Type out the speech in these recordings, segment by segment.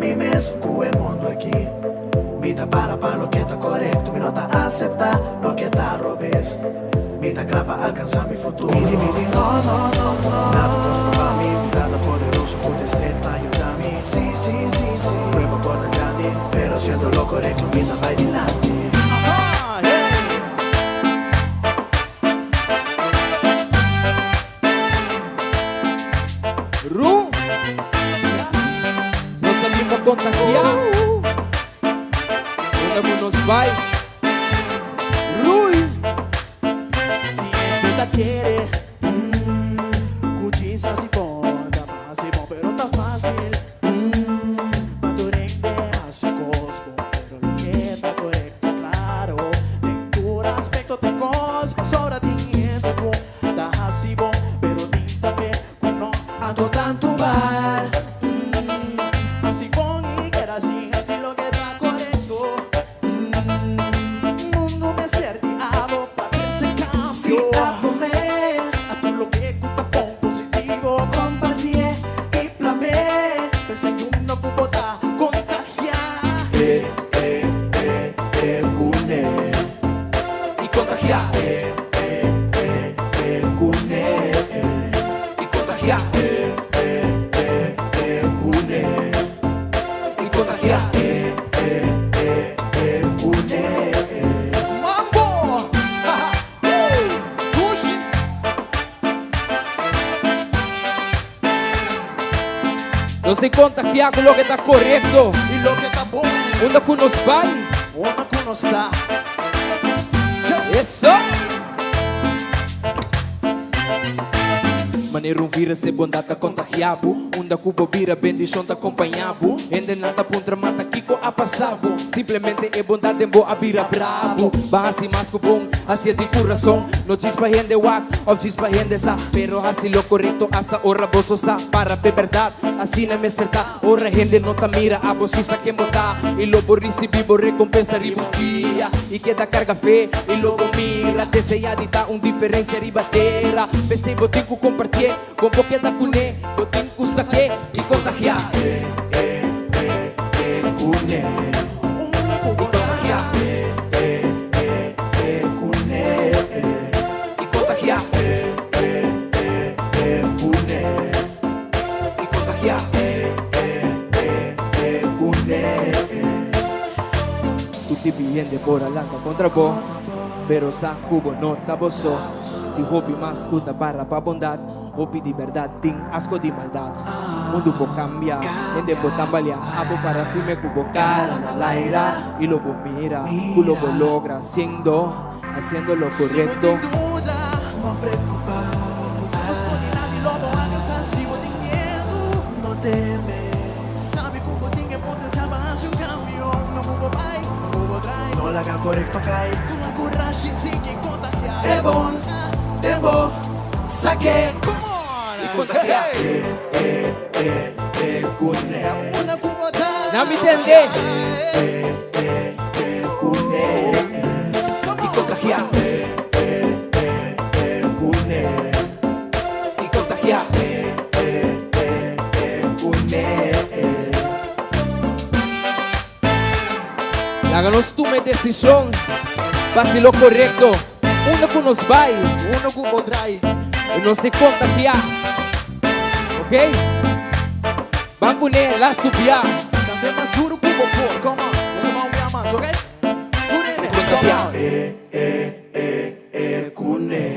Mi mes ku e mundu aki. Mi ta para pa loke ta korekto, mi no ta aseptá loke ta robes. Mi ta kla pa alkansá mi futuro. Mi di, mi di, no, no, no, no. Nada por stroba mi, mi Tata poderoso ku ta esté pa yuda mi. Sí, sí, sí, sí. Prueba por ta grandi, pero hasiendo lo korekto mi ta bai dilanti. Ru, Nos ta bin pa contagia. Unda cu nos bai. Rui. Siempre ta kere cu Jesus y bon ta haci bon, pero ta facil pa tur hende haci cos bon, pero loke ta corecto claro den tur aspecto ta cos pasobra tin hende cu Ta hasi bon, pero tin tambe ku no. Anto tantu bal, mm. Hasi bon i keda sin hasi loke ta korekto, mm. Mundu mester di abo pa trese kambio. Si abo mes. A tur loke ku ta bon positivo. Kompartié i plam'é. Pensa yuno ku bo ta kontagiá. E, e, e, e kuné. I kontagiá. E, e, e, e kuné. I kontagiá. E, e, e, e kuné. I kontagiá. E, e, e, e kuné. Mambo! Dushi! Nos tin kontagiá ku loke ta korekto. I loke ta bon. Unda ku nos bai. Unda ku nos ta. Eso! Manera un virus e bondat ta kontagiá bo. Unda ku bo bira bendishon ta kompañá bo. Hendenan ta puntra mata kiko a pasá bo. Simplemente e bondat den bo a bira brabu. Ba hasi mas ku bon, hasié di kurason. No djis pa hende wak òf djis pa hende sa. Pero hasi lo korekto asta ora boso sa. Para p'e bèrdat, asina mester ta. Ora hende no ta mira abo si sa ken bo ta. I lo bo risibí bo rekompensa riba un dia. I keda karga fe i lo bo mira. Deseá di ta un diferensia riba tera. P'esei bo tin ku kompartié kon bo keda kuné. Bo tin ku sak'é i kontagiá. E, e, e, e kuné. I kontagiá. E, e, e, e kuné. I kontagiá. E, e, e, e kuné. I kontagiá. E, e, e, e kuné. Tur tipo di hende por a lanta kontra bo, pero sa ku bo no ta bo so. Tin hopi mas ku ta para pa bondat, hopi di bèrdat tin asko di maldat. Mundu por kambia, hende por tambaleá, abo para firme ku bo kara na laira i lo bo mira ku lo bo logra siendo, hasiendo lo Si bo korekto. tin duda, No preocupa. Nos por dilanti lo bo alcansa. Si bo tin miedu, No teme. Sabi cu bo tin e potencial pa haci un cambio. No cu bo bai, no cu bo drai. No laga corecto cai. Tuma curashi, sigui contagia. E bon den bo saque. Come on! I contagia. E, e, e, e cune. Una cu bo ta. Na mi tende. E, e, e cune. I contagia. E, e, e, e cune. I contagia. E, e, e, e cune. Laga nos tuma e desishon pa hasi lo korekto. Unda ku nos bai. Unda ku bo drai. I nos tin kontagiá. Ok? Ban kuné las tupia. Kant'é mas duru ku bo por. Come on. Nos ta ban un bia mas, ok? Tur hende, come on. E, e, e, e kuné.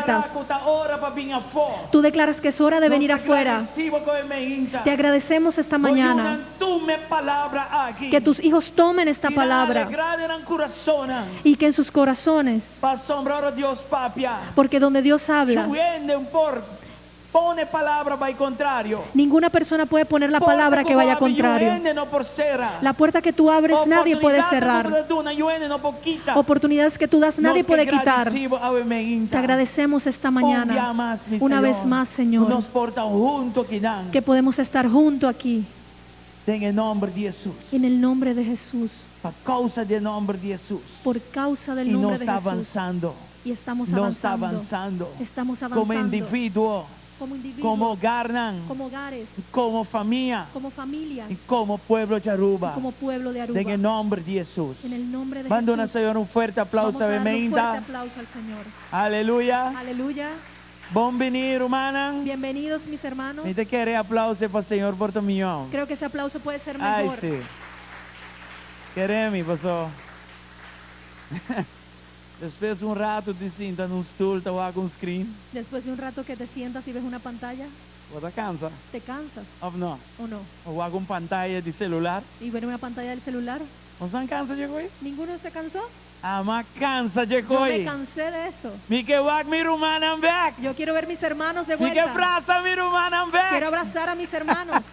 profetas. Bo ta deklará ku ta ora pa bin afó. Tú declaras que es hora de venir Nos ta afuera. gradisí Bo awe mainta. Te agradecemos esta Bo mañana yunan tuma e palabra aki. que tus hijos tomen esta I nan palabra alegrá den nan kurasonnan. y que en sus corazones, Pasobra ora Dios papia. porque donde Dios habla, Niun hende no por pone palabra bai kontrario. ninguna persona puede poner la palabra que vaya contrario. contrario. La puerta que tú abres nadie puede cerrar. Oportunidades que tú das nadie puede quitar. Te agradecemos esta mañana, una vez más, Señor, Nos por ta huntu akinan. que podemos estar junto aquí Den e nòmber di Hesus. en el nombre de Jesús, Pa kousa di nòmber di Hesus. por causa del I nombre nos de ta Jesús. avansando. Y estamos Nos ta avanzando. avansando. Estamos Komo avanzando individuo, como individuos, komo hogarnan, como hogares, komo famia como familias, i komo pueblo di Aruba. y como pueblo de Aruba. Den nòmber di Hesus. En el nombre de Ban duna Jesús. Señor un fuerte Vamos aplauso. a darle un Amén. fuerte aplauso al Señor. Aleluya. Aleluya. Bon biní, rumannan. Bienvenidos, mis hermanos. Mi ta kere aplauso pa Señor por ta mihó. Creo que ese aplauso puede ser Ai, mejor. si. Kere mi, pasó. Despues un ratu di sinta den un stul, ta wak un screen. Después de un rato que te sientas y ves una pantalla, Bo ta kansa. te cansas Òf no? o no. Òf wak un pantaya di selular. Y ver una pantalla del celular, Boso a kansa di esei? ¿ninguno se cansó? Ami a kansa di Yo me esei. cansé de eso. Mi ke wak mi rumannan bèk. Yo quiero ver mis hermanos de Mi ke vuelta. brasa mi rumannan Quiero bèk. abrazar a mis hermanos.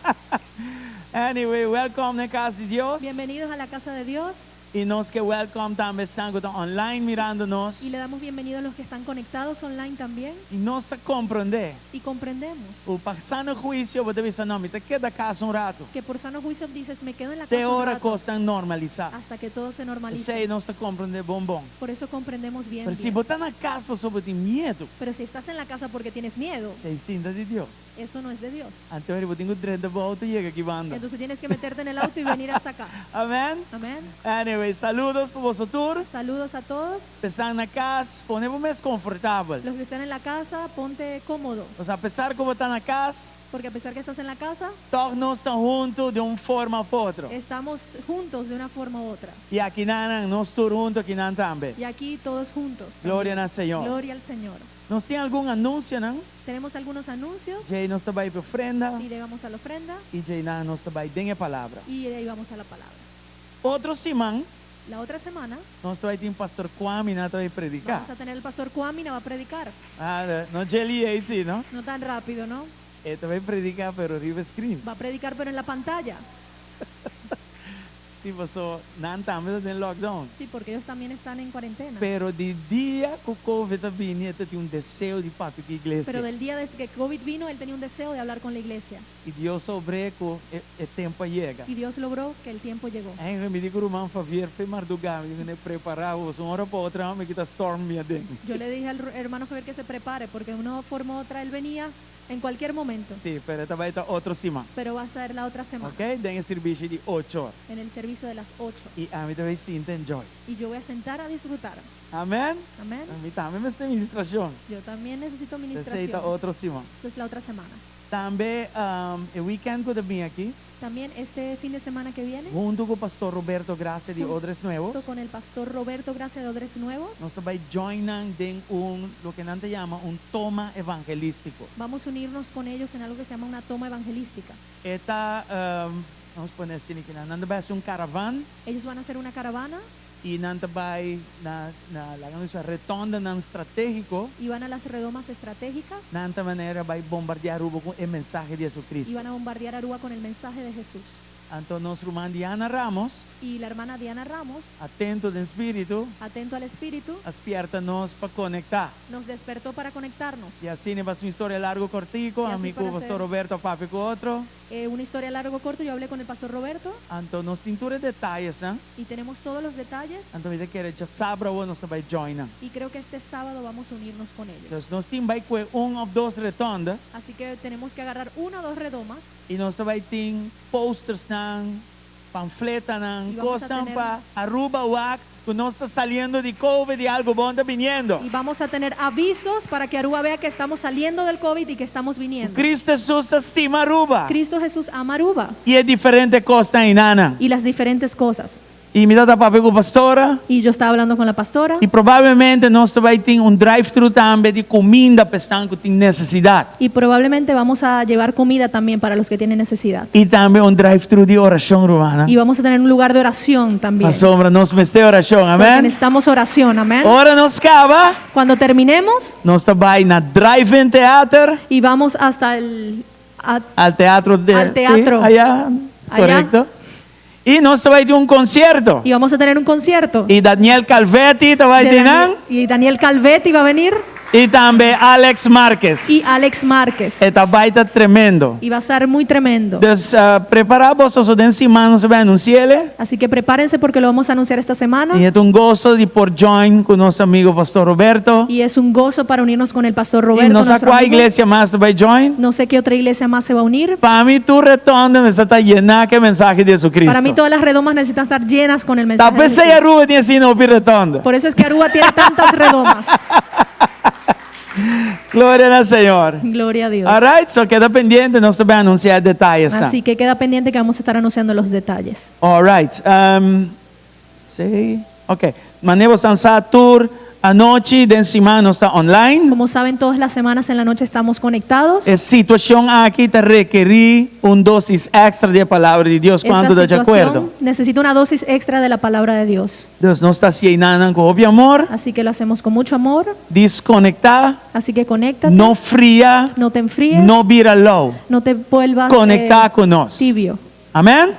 Anyway, welcome na kas di Dios. Bienvenidos a la casa de Dios. I nos ke welcome tambe esnan ku ta online mirando nos. Y le damos bienvenido a los que están conectados online también. I nos ta komprondé. Y comprendemos Ku pa sano huisio, bo ta bisa no, mi ta keda kas un ratu. que por sano juicio dices, me quedo en la casa Te un ora rato kosnan normalisá. hasta que todo se normalice. Esei nos ta komprondé bon bon. Por eso comprendemos bien. Pero si bien. bo ta na kas pasobra bo tin miedu, Pero si estás en la casa porque tienes miedo, esei no ta di Dios. eso no es de Dios. Anto bo tin ku drenta outo yega aki banda. Entonces tienes que meterte en el auto y venir hasta acá. Amèn? Amén. Anyway, saludo pa boso tur. Saludos a todos. Esnan na kas, pone bo mes konfortabel. Los que están en la casa, ponte cómodo. O sea, apesar ku bo ta na kas, Porque a pesar que estás en la casa, toch nos ta huntu di un forma òf otro. estamos juntos de una forma u otra. I akinan, nos tur huntu akinan tambe. Y aquí todos juntos. Gloria también. al Señor. Gloria al Señor. Nos tin algun anunsio, no? Tenemos algunos anuncios Djei nos ta bai pa ofrenda y llegamos a la ofrenda i djei nan nos ta bai den e palabra. y de ahí vamos a la palabra. Otro siman, La otra semana nos ta bai tin pastor Kwame na ta bai prediká. vamos a tener el pastor Kwame, va a predicar. Ah, no dje lihé, no? No tan rápido, ¿no? E ta bai prediká pero riba screen. Va a predicar pero en la pantalla. Si, pasó nan tambe ta den lockdown. Sí, porque ellos también están en cuarentena. Pero di dia ku COVID a bini, e tin un deseo di papia ku iglesia. Pero del día desde que COVID vino, él tenía un deseo de hablar con la iglesia. I Dios a obra ku e, e tempu a yega. Y Dios logró que el tiempo llegó. Ei, mi di ku ruman Javier, fe mardugá, mi di prepará, un ora pa otro, mi ta storm mi aden. Yo le dije al hermano Javier que se prepare, porque de una forma u otra él venía en cualquier momento. Si, pero ta bai ta otro siman. Pero va a ser la otra semana, Ok? Den servisio di 8 or. en el servicio de las 8. I ami ta bai sinta enjoy. Y yo voy a sentar a disfrutar. Amèn? Amén. Ami tambe mester ministrashon. Yo también necesito Esei ta ministración. otro siman. Eso es la otra semana. Tambe um, e weekend ku ta bin aki, También este fin de semana que viene, huntu ku pastor Roberto Gracia di Odres Nuevos, junto con el pastor Roberto Gracia de Odres Nuevos, nos ta bai join nan den un, loke nan ta yama un toma evangelístiko. vamos a unirnos con ellos en algo que se llama una toma evangelística. E ta, um, ban pone asina, ku nan ta bai hasi un caravana Ellos van a hacer una caravana i nan ta bai na na laga nos rotondenan stratégiko, y van a las redomas estratégicas nan ta manera bai bombardeá Aruba ku e mensahe di y Jesucristo. van a bombardear Aruba con el mensaje de Jesús. Anto nos ruman Diana Ramos, Y la hermana Diana Ramos, atento den spiritu, atento al Espíritu, a spièrta nos pa konektá. nos despertó para conectarnos. I asina, pa un historia largu kòrtiku, I asina ami ku para pastor hacer- Roberto a papia ku otro. Una historia largo corto, yo hablé con el pastor Roberto Anto nos tin tur e detayenan, eh? y tenemos todos los detalles Anto mi ta kere djasabra nos ta bai join nan. y creo que este sábado vamos a unirnos con ellos. Anto nos tin bai kue un òf dos rotonde Así que tenemos que agarrar una o dos redomas i nos ta bai tin postersnan, pamfletanan, I vamos a kosnan tener- pa Aruba wak, ku nos ta saliendo di COVID i algu bon ta biniendo. y vamos a tener avisos para que Aruba vea que estamos saliendo del COVID y que estamos viniendo. Kristu Hesus ta stima Aruba. Cristo Jesús ama Aruba I e diferente kosnan einan. y las diferentes cosas. I mi tabata papia ku pastora. Y yo estaba hablando con la pastora. I probablemente nos ta bai tin un drive-thru tambe di kuminda pa esnan ku tin nesesidat. Y probablemente vamos a llevar comida también para los que tienen necesidad. I tambe un drive-thru di orashon, rumannan. Y vamos a tener un lugar de oración también. Pasobra nos mester orashon, Porque amèn? necesitamos oración, amén. Ora nos kaba, Cuando terminemos nos ta bai na Drive-In Theater. y vamos hasta el a- Al teatro de, Al teatro. Sí, allá, Allá. correcto. I nos ta bai tin un konsierto. y vamos a tener un concierto. I Daniel Calvetti ta bai De tin Daniel- nan. y Daniel Calvetti va a venir I tambe Alex Marquez. y Alex Márquez. E ta bai ta tremendo. Y va a estar muy tremendo. Dus prepará boso, so den siman nos ta bai anunsi'é. Así que prepárense porque lo vamos a anunciar esta semana. I e ta un goso di por join ku nos amigo Pastor Roberto. Y es un gozo para unirnos con el pastor I Roberto. no sa nuestro kua amigo. iglesia mas ta bai join. No sé qué otra iglesia más se va a unir. Pa mi tur retonde mester ta yená ku e mensahe di Jesucristo. Para mí todas las redomas necesitan estar llenas con el Ta mensaje. de p'esei Jesús. Aruba tin asina hopi retonde. Por eso es que Aruba tiene tantas redomas. Gloria na Señor. Gloria a Dios. All right, so keda pendiente, nos ta bai anuncia detalles. Así que queda pendiente que vamos a estar anunciando los detalles. All right. Um, sí. Ok. Manera bo sa tur anochi den siman nos ta online. Como saben, todas las semanas en la noche estamos conectados. E situacion aki ta rekeri un dosis extra di e Palabra di Dios. Esta Cuanto ta di situación acuerdo? necesita una dosis extra de la palabra de Dios. Dus nos ta hacié einan cu hopi amor. Así que lo hacemos con mucho amor. Desconecta. Así que conéctate. No fria. No te enfríes. No bira lou. No te vuelvas Conecta cu nos. tibio. Amen?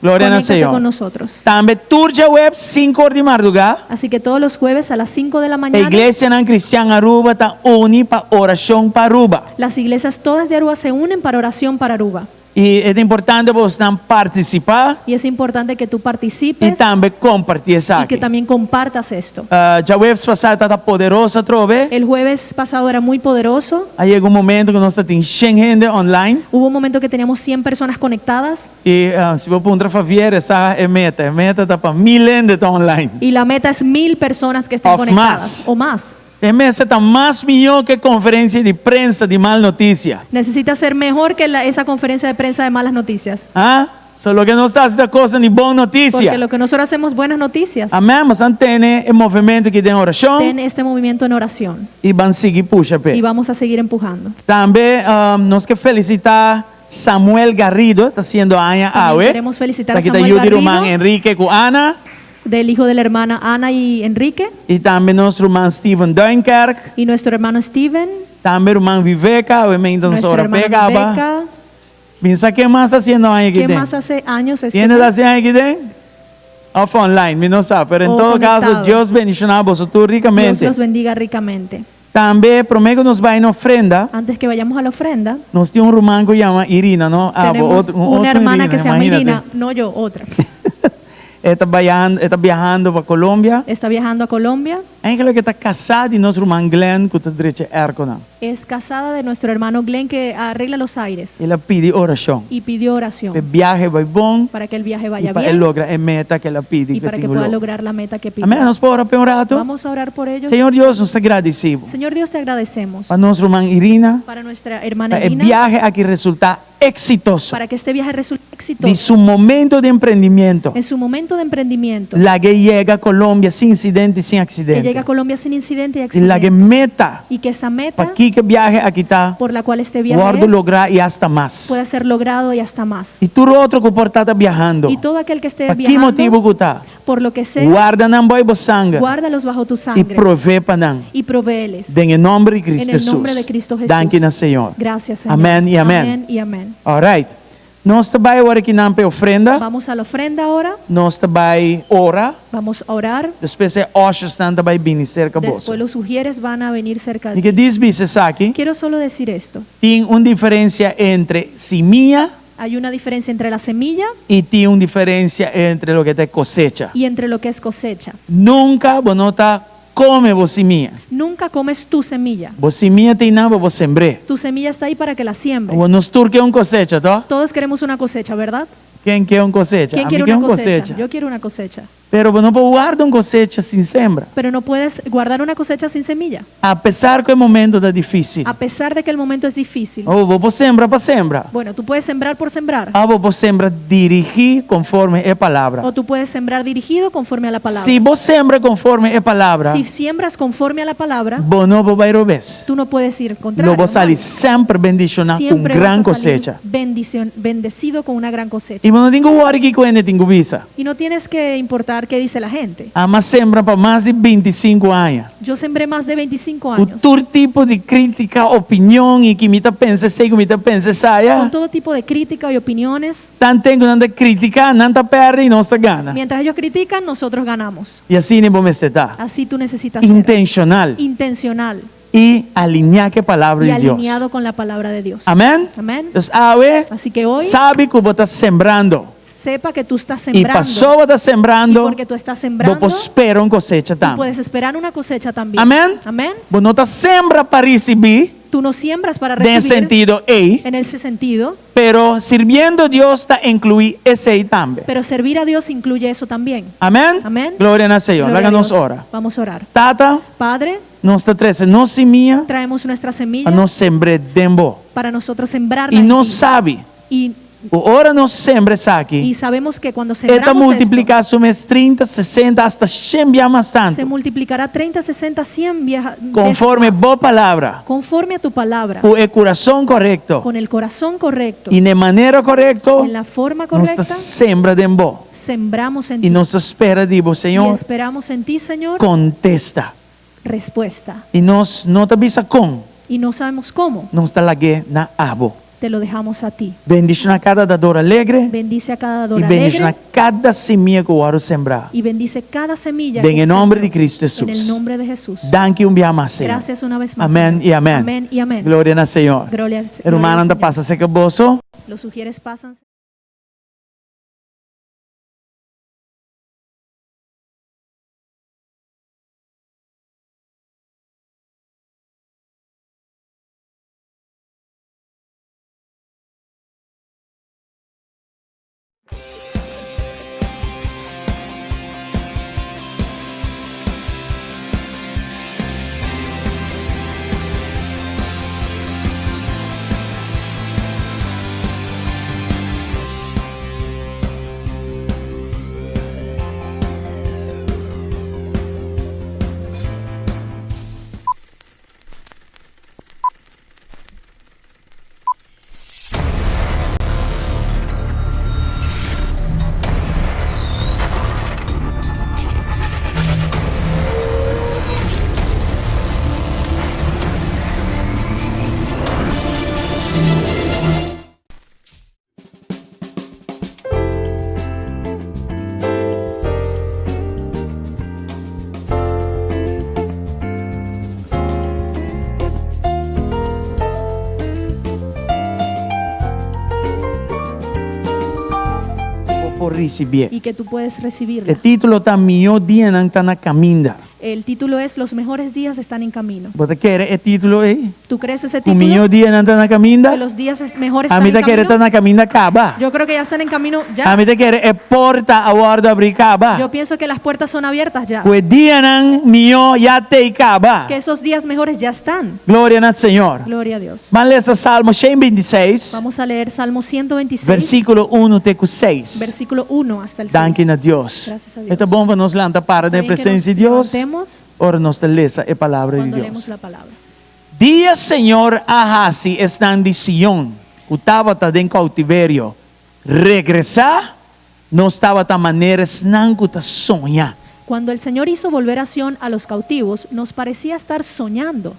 Gloria na Conéctate Señor. con nosotros. Tambe tur djaweps 5 or di mardugá. Así que todos los jueves a las 5 de la E mañana. iglesianan cristian Aruba ta uni pa oracion pa Aruba. Las iglesias todas de Aruba se unen para oración para Aruba. I e ta importante pa bosnan partisipá Y es importante que tú i participes tambe kompartí y esaki. que también compartas esto. Djaweps pasá tabata poderoso atrobe. El jueves pasado era muy poderoso. A yega un momento ku nos ta tin shen hende online. Hubo un momento que teníamos 100 personas conectadas. I si bo puntra Favier, e sa e meta. E meta ta pa mil hende ta online. Y la meta es 1000 personas que estén Of conectadas. mas. O más. E mester ta mas mihó ku e konferensia di prensa di mal notisia. Necesita ser mejor que la, esa conferencia de prensa de malas noticias. Ah? So loke nos ta hasi ta kosnan di bon notisia. Porque lo que nosotros hacemos buenas noticias. Amèn. Nos a tene e movementu aki den orashon. Ten este movimiento en oración. I ban sigui pusha p'e. Y vamos a seguir empujando. Tambe nos ke felisitá Samuel Garrido, ta siendo aña También awe. queremos felicitar a Esaki ta Samuel yu di ruman Garrido. Enrique ku Ana. Del hijo de la hermana Ana y Enrique. Y tambe nos ruman Steven Duinkerk. Y nuestro hermano Steven. Tambe ruman Viveca, awe meinta nos Nuestra ora hermana pega aba. Viveca. Bin sa ken mas ta haciendo aña ¿Quién aquí den? más hace años este ¿Quién está mes? haciendo aña aquí den? Of online, mi no sa, pero en O todo caso, conectado. Dios bendiciona boso tur ricamente. Dios los bendiga ricamente. Tambe, promé ku nos bai na ofrenda, Antes que vayamos a la ofrenda, nos tin un ruman ku yama Irina, no? Ah, bo, tenemos otro, un una otro hermana Irina, que se llama imagínate. Irina, no yo, otra. E ta baiando, e ta biahando pa Colombia. Está viajando a Colombia. Eigenlijk e ta kasá di nos ruman Glenn ku ta drecha airconan. Es casada de nuestro hermano Glenn que arregla los aires. El a pidi orashon. Y pidió oración. Pa e biahe bai bon. Para que el viaje vaya Y pa bien. e logra e meta ku el a pidi. Y para que pueda lograr la meta que pidió. Amén. Nos por ora p'e un rato. Vamos a orar por ellos. Señor Dios, nos ta gradisí bo. Señor Dios, te agradecemos. Pa nos ruman Irina. Para nuestra hermana Pa e Irina. biahe aki resultá exitoso. Para que este viaje resulte exitoso. Di su momento di emprendimiento. En su momento de emprendimiento. Lag'é yega Colombia sin incidente y sin accidente. Que llegue a Colombia sin incidente y Y accidente. lag'é meta. Y que esa meta. Pa kiko e biahe aki ta. Por la cual este viaje Wòrdu es, lográ y hasta mas. pueda ser logrado y hasta más. Y tur otro ku por ta ta biahando. Y todo aquel que esté Pa ki viajando. motibu ku ta. Por lo que sea. Warda nan bou bo sanger. Guárdalos bajo tu Y sangre. provee pa nan. Y provéeles. Den e nomber di Cristo En el Jesús. nombre de Cristo Jesús. Danki na Señor. Gracias, Señor. Amén y amén. Amén y amén. All right. Nos ta bai awor aki nan p'e ofrenda. Vamos a la ofrenda ahora. Nos ta bai ora. Vamos a orar. Despues e ushersnan ta bai bini serka boso. Después los ujieres van a venir cerca de Mi ke ti. djis bisa esaki. Quiero solo decir esto. Tin un diferencia entre simia Hay una diferencia entre la semilla y tin un diferencia entre loke ta cosecha. y entre lo que es cosecha. Nunca bo no ta come bo simia. Nunca comes tu semilla. Bo simia ta einan pa bo sembr'é. Tu semilla está ahí para que la siembres. Bo nos tur ke un cosecha, to? Todos queremos una cosecha, ¿verdad? Ken ke un cosecha? ¿Quién Ami quiere ke una un cosecha? cosecha. Yo quiero una cosecha. Pero bo no por warda un kosecha sin sembra. Pero no puedes guardar una cosecha sin semilla. Apesar ku e momento ta difísil. A pesar de que el momento es difícil. Oh, bo por sembra pa sembra. Bueno, tú puedes sembrar por sembrar. Òf bo por sembra dirigí konforme e palabra. O tú puedes sembrar dirigido conforme a la palabra. Si bo sembra konforme e palabra, Si siembras conforme a la palabra, bo no por bai robes. tú no puedes ir contrario. Lo bo sali mal. semper bendishoná ku un Siempre gran vas a salir kosecha. bendecido con una gran cosecha. I bo no tin ku wòri kiko hende tin ku bisa. Y no tienes que importar qué dice la gente. Ami a sembra pa mas di bintisinku aña. Yo sembré más de 25 Ku años. tur tipo di krítika, opinion i ki mi ta pensa esei ku mi ta pensa esaya. Con todo tipo de crítica y opiniones. Tanten ku nan ta kritiká, nan ta pèrdè i nos ta gana. Mientras ellos critican, nosotros ganamos. I asina bo mester ta. Así tú necesitas ser. Intenshonal. Intencional. I alineá ku e palabra Y di Dios. alineado con la palabra de Dios. Amèn? Amén. Dus awe, Así que hoy, sabi ku bo ta sembrando. sepa que tú estás I sembrando. pasó bo ta Y sembrando, porque tú estás bo sembrando, por spera un kosecha tú tambe. puedes esperar una cosecha también. Amèn? Amén. Bo no ta sembra pa risibí Tú no siembras para den recibir sentido ei, en ese sentido, pero sirbiendo Dios ta inkluí esei tambe. pero servir a Dios incluye eso también. Amèn? Amén. Gloria na Señor. Gloria Laga a nos Dios. ora. Vamos a orar. Tata, Padre, nos ta trese nos simia traemos nuestra semilla pa nos sembr'é den bo. para nosotros sembrarla I en nos ti. sabi Y ku ora nos sembra esaki, y sabemos que cuando e ta sembramos esto, multipliká su mes trinta, sesenta, asta shen bia mas se tantu, multiplicará 30, 60, 100 veces konforme más. bo palabra, Conforme a tu palabra, ku e kurason korekto con el corazón correcto, i na e manera korekto, en la forma nos correcta, ta sembra den bo. sembramos en I ti. nos ta spera di bo, Y Señor, esperamos en ti, Señor, kontesta. respuesta. I nos no ta bisa kon, Y no sabemos cómo, nos ta lag'é na abo. te lo dejamos a ti. Bendishoná kada dador alegre Bendice a cada dador i bendishoná alegre kada simia ku wòrdu sembrá. y bendice cada semilla Den que e nomber di sembró. Cristo En el Jesús. nombre de Jesús. Danki un bia mas, Señor. Gracias una vez más. Amén Señor. i amén. Amén y amén. Gloria na Señor. Gloria al, E gloria al rumannan ta Señor. pasa serka boso. Los sugieres pasan. Bo por risibié. Y que tú puedes recibirla. E título ta Mihó dianan ta na kaminda. El título es Los mejores días están en camino. Bo ta kere e título ei? ¿Tú crees ese Ku título? mihó dianan ta na kaminda? Que los días mejores A están mi en ta kere camino. ta na kaminda kaba. Yo creo que ya están en camino ya. A mi ta kere e porta a wòrdu abrí kaba. Yo pienso que las puertas son abiertas ya. Ku e dianan mihó ya t'ei kaba. Que esos días mejores ya están. Gloria na Señor. Gloria a Dios. Ban lesa Salmo 126, Vamos a leer Salmo 126, versíkulo 1 te ku 6. versículo 1 hasta el 6. Danki na Dios. Gracias a Dios. E ta bon pa nos lanta para Está den bien que presencia nos di Dios. levantemos Ora nos ta lesa e palabra di cuando Dios. leemos la palabra. Dia Señor a hasi esnan di Sion, ku tabata den koutiverio, regresá, nos tabata manera esnan ku ta soña. Cuando el Señor hizo volver a Sion a los cautivos, nos parecía estar soñando.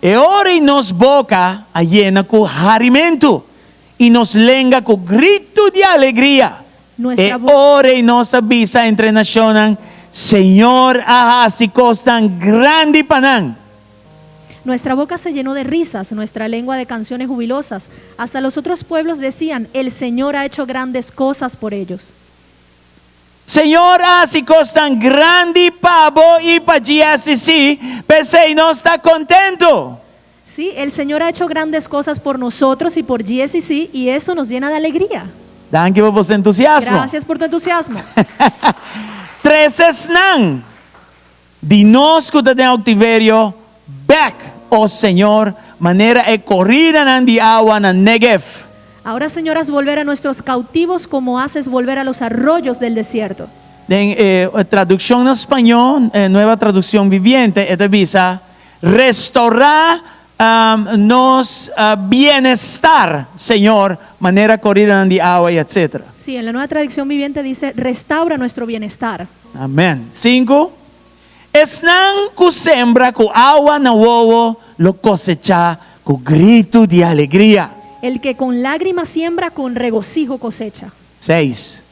E ora ei nos boka a yena ku harimentu, i nos lenga ku gritu di alegria. E ora ei nos a bisa entre nashonnan, Señor a hasi kosnan grandi pa nan. Nuestra boca se llenó de risas, nuestra lengua de canciones jubilosas. Hasta los otros pueblos decían, El Señor ha hecho grandes cosas por ellos. Señor a hasi kosnan grandi pa bo i pa GSCC, p'esei nos ta kontentu. Sí, el Señor ha hecho grandes cosas por nosotros y por GSCC, y eso nos llena de alegría. Danki pa boso entusiasmo. Gracias por tu entusiasmo. Trese esnan di nos ku ta den outiverio bèk, o Señor, manera e koridanan di awa na Negev. Ahora, Señor, haz volver a nuestros cautivos como haces volver a los arroyos del desierto. Den e tradukshon na spañó, Nueva Traducción Viviente, e ta bisa, Restorá nos bienestar, Señor, manera koridanan di awa i etcétera. Sí, en la Nueva Traducción Viviente dice, Restaura nuestro bienestar. Amèn. Sinku, Esnan ku sembra ku awa na wowo lo kosechá ku gritu di alegria. El que con lágrimas siembra, con regocijo cosecha. Seis,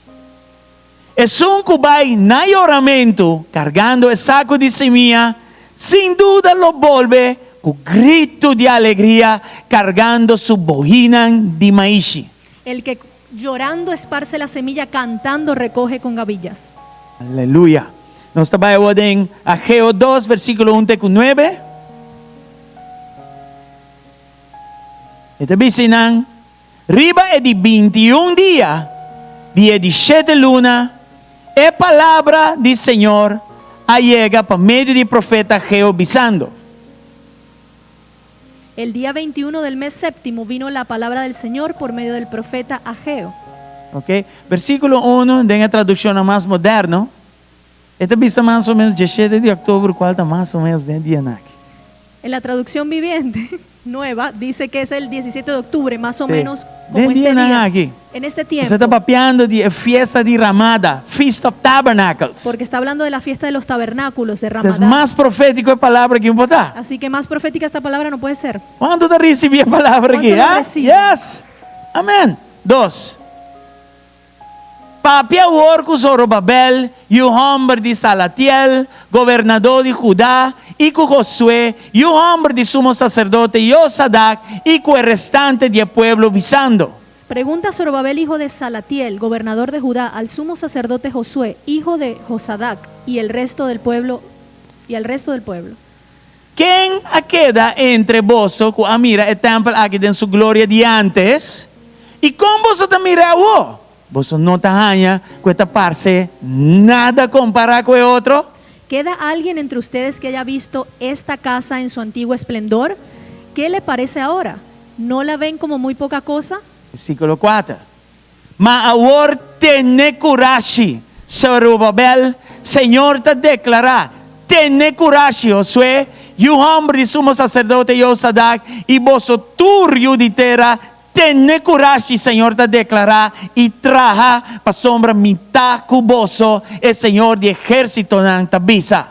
Esun ku bai na yoramentu kargando e saku di simia, sin duda lo bolbe ku gritu di alegria kargando su bohinan di maishi. El que llorando esparce la semilla, cantando recoge con gavillas. Aleluya! Nos ta bai awor den Ageo dos, versíkulo un te ku nuebe. E ta bisa einan, Riba e di 21 dia di e di shete luna, e palabra di Señor a yega pa medio di profeta Ageo, bisando. El día 21 del mes séptimo vino la palabra del Señor por medio del profeta Ageo. Ok, versíkulo unu den e tradukshonnan mas moderno, e ta bisa mas o ménos 17 di òktober, kual ta mas o ménos den e dianan aki. En la Traducción Viviente Nueva dice que es el 17 de octubre, más o Sí. menos como Den este dianan día, aki. en este Esei ta tiempo. papiando di e fiesta di Ramada, Feast of Tabernacles. Porque está hablando de la fiesta de los tabernáculos, de Es Ramadá. mas profétiko e palabra aki un por ta. Así que más profética esta palabra no puede ser. Kuantu ta risibí e palabra aki? ¿Cuánto lo Ah? reciben? Yes! Amen. Dos. Papia awor ku Zorobabel, yu hòmber di Salatiel, gobernadó di Judá, i ku Josué, yu hòmber di sumo saserdote Josadak, i ku e restante di e pueblo, bisando. Pregunta Zorobabel, hijo de Salatiel, gobernador de Judá, al sumo sacerdote Josué, hijo de Josadac, y el resto del pueblo, y al resto del pueblo. Ken a keda entre boso ku a mira e tèmpel aki den su gloria di ántes? I kon boso ta mir'é awor? Boso no ta haña ku e ta parse nada kompará ku e otro? Keda alguien entre ustedes que haya visto esta casa en su antiguo esplendor? Ke le parece ahora? No la ven como muy poca cosa? Versíkulo kuater. Ma awor tene kurashi, Zorobabel, Señor ta deklará, tene kurashi, Josué, yu hòmber di sumo saserdote Josadak, i boso tur yu di tera, tene kurashi, Señor ta deklará, i traha, pasobra mi ta ku boso, e Señor di ehérsitonan ta bisa.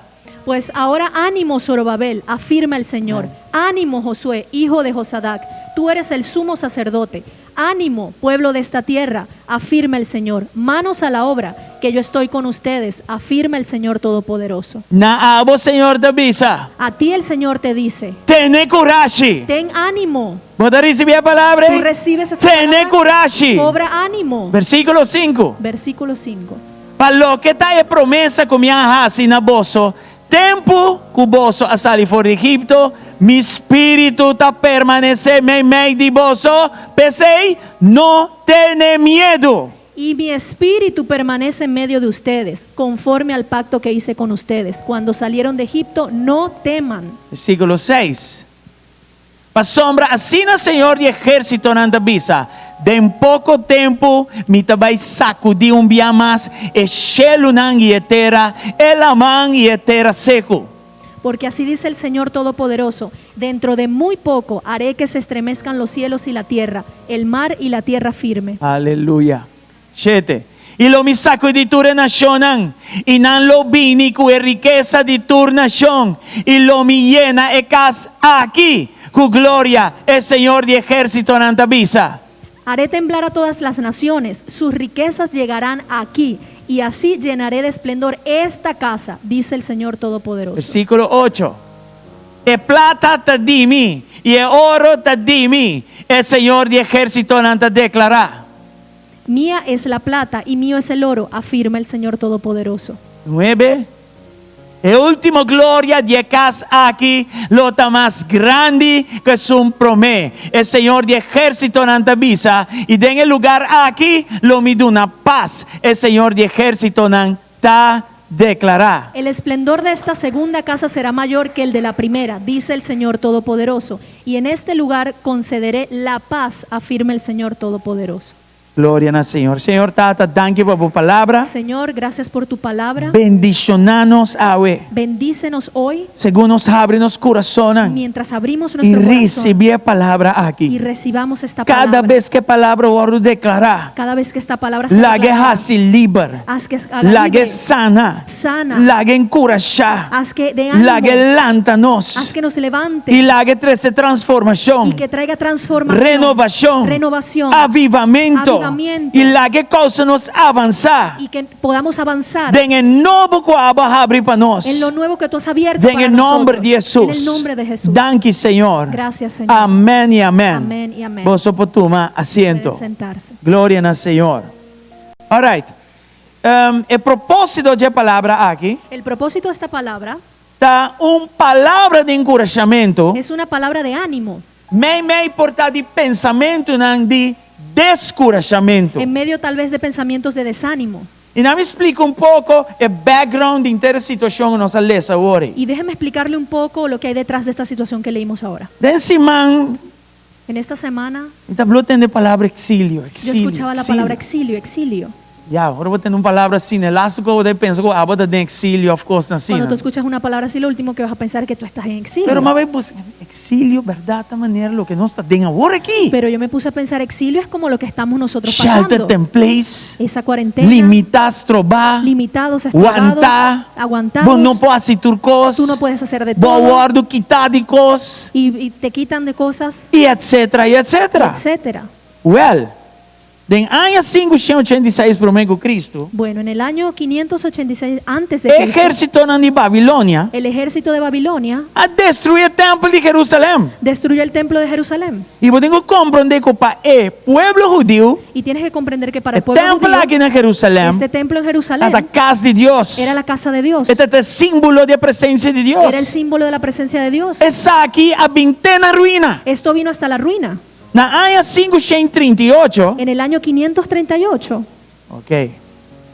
Pues ahora ánimo, Zorobabel, afirma el Señor. Ánimo, Josué, hijo de Josadac, tú eres el sumo sacerdote. Ánimo, pueblo de esta tierra, afirma el Señor. Manos a la obra, que yo estoy con ustedes, afirma el Señor Todopoderoso. Na abo Señor ta bisa. A ti el Señor te dice. Tene kurashi. Ten ánimo. Bo ta risibí e palabra ei? Tú recibes esa Tene palabra? kurashi. Cobra ánimo. Versíkulo sinku. Versículo 5. Pa loke ta e promesa ku mi a hasi na boso tempu ku boso a sali for di Egipto, mi spiritu ta permanesé meimei di boso, p'esei no tene miedu. Y mi espíritu permanece en medio de ustedes, conforme al pacto que hice con ustedes, cuando salieron de Egipto, no teman. Versíkulo seis. Pasobra asina Señor di ehérsitonan ta bisa, Den poko tempu mi ta bai sakudí un bia mas e shelunan i e tera, e laman i e tera seku. Porque así dice el Señor Todopoderoso, Dentro de muy poco haré que se estremezcan los cielos y la tierra, el mar y la tierra firme. Aleluya. Shete. I lo mi sakudí tur e nashonnan, i nan lo bini ku e rikesa di tur nashon, i lo mi yena e kas aki ku gloria, e Señor di ehérsitonan ta bisa. Haré temblar a todas las naciones, sus riquezas llegarán aquí, y así llenaré de esplendor esta casa, dice el Señor Todopoderoso. Versíkulo ocho. E plata ta di mi, i e oro ta di mi, e Señor di ehérsitonan ta deklará. Mía es la plata y mío es el oro, afirma el Señor Todopoderoso. Nuebe. E último gloria di e kas aki lo ta mas grandi ku esun promé, e Señor di ehérsitonan ta bisa, i den e lugar aki lo mi duna pas, e Señor di ehérsitonan ta deklará. El esplendor de esta segunda casa será mayor que el de la primera, dice el Señor Todopoderoso, y en este lugar concederé la paz, afirma el Señor Todopoderoso. Gloria na Señor. Señor Tata, danki pa bo palabra. Señor, gracias por tu palabra. Bendishoná nos awe. Bendícenos hoy. Segun nos habri nos kurasonnan. Mientras abrimos I nuestro corazón. risibí e palabra aki. Y recibamos esta Kada palabra. bes ku e palabra wòrdu deklará. Cada vez que esta palabra sea Lag'e declarada. hasi liber. Haz que haga Lag'e libre. sana. Sana. Lag'e enkurashá. Haz que dé ánimo. Lag'e lanta nos. Haz que nos levante. I lag'e trese transformashon. Y que traiga transformación. Renovashon. Renovación. Avivamento. Avivamiento. I lag'e kousa nos avansá. Y que podamos avanzar. Den e nobo ku abo a habri pa nos. En lo nuevo que tú has abierto Den para e nomber nosotros. di Hesus. En el nombre de Jesús. Danki Señor. Gracias, Señor. Amèn i amèn. Amén y amén. Boso por tuma asiento. Pueden sentarse. Gloria na Señor. All right. E propósito dje palabra aki. El propósito de esta palabra. Ta un palabra di enkurashamentu. Es una palabra de ánimo. Mei mei por ta di pensamentunan di deskurashamentu. En medio tal vez de pensamientos de desánimo. I na mi splika un poko e background di henter e situashon ku nos a lesa awor ei. Y déjeme explicarle un poco lo que hay detrás de esta situación que leímos ahora. Den siman En esta semana mi ta blo tende palabra exilio, yo exilio, escuchaba la exilio. palabra exilio, exilio. Ya, ora bo tende un palabra asina, e lastu ku bo ta pensa ku abo ta den exilio òf kosnan asina. Cuando tú escuchas una palabra así, lo último que vas a pensar es que tú estás en exilio. Pero mi a bai buska, exilio bèrdat ta manera loke nos ta den awor aki. Pero yo me puse a pensar, exilio es como lo que estamos nosotros Shelter pasando. in place, Esa cuarentena, limitá, strobá, limitados, estorbados, wantá, aguantados. bo no por hasi tur kos, Tú no puedes hacer de bo todo. wòrdu kitá di kos, Y, y te quitan de cosas, i etcétera, i etcétera. etcétera. Wèl, Den aña 586 promé ku Cristo, Bueno, en el año 586 antes de e Cristo, ejércitonan di Babilonia el ejército de Babilonia a destruí e tèmpel di Jerusalèm. destruyó el templo de Jerusalén. I bo tin ku komprondé ku pa e pueblo hudiu, Y tienes que comprender que para e el pueblo tèmpel judío, aki na Jerusalèm este templo en Jerusalén ta kas di Dios. era la casa de Dios. E ta e símbolo di e presensia di Dios. Era el símbolo de la presencia de Dios. Esaki a bin te na ruina. Esto vino hasta la ruina. Na aña 538, En el año 538, ok,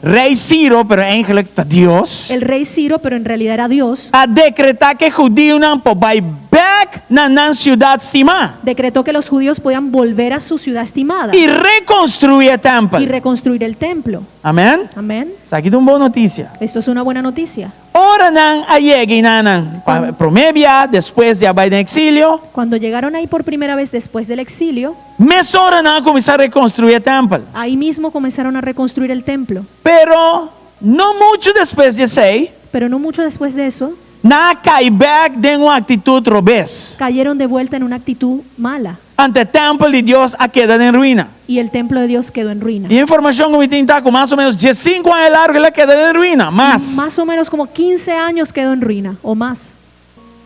Rey Ciro, pero eigenlijk ta Dios, el rey Ciro, pero en realidad era Dios, a dekretá ku e hudiunan por bai bèk na nan siudat stimá decretó que los judíos podían volver a su ciudad estimada i rekonstruí e y tèmpel. reconstruir el templo. Amèn? Amén. Esaki ta un bon notisia. Esto es una buena noticia. Ora nan a yega einanan pa promé bia despues di a bai den eksilio, Cuando llegaron ahí por primera vez después del exilio, mesora nan a kuminsá rekonstruí e tèmpel. ahí mismo comenzaron a reconstruir el templo. Pero no muchu despues di esei, Pero no mucho después de eso, nan a kai bèk den un aktitut robes. cayeron de vuelta en una actitud mala Anto e tèmpel di Dios a keda den ruina. y el templo de Dios quedó en ruina. E informashon ku mi tin ta ku mas o ménos diesinku aña largu el a keda den ruina, mas. Más o menos como 15 años quedó en ruina o más.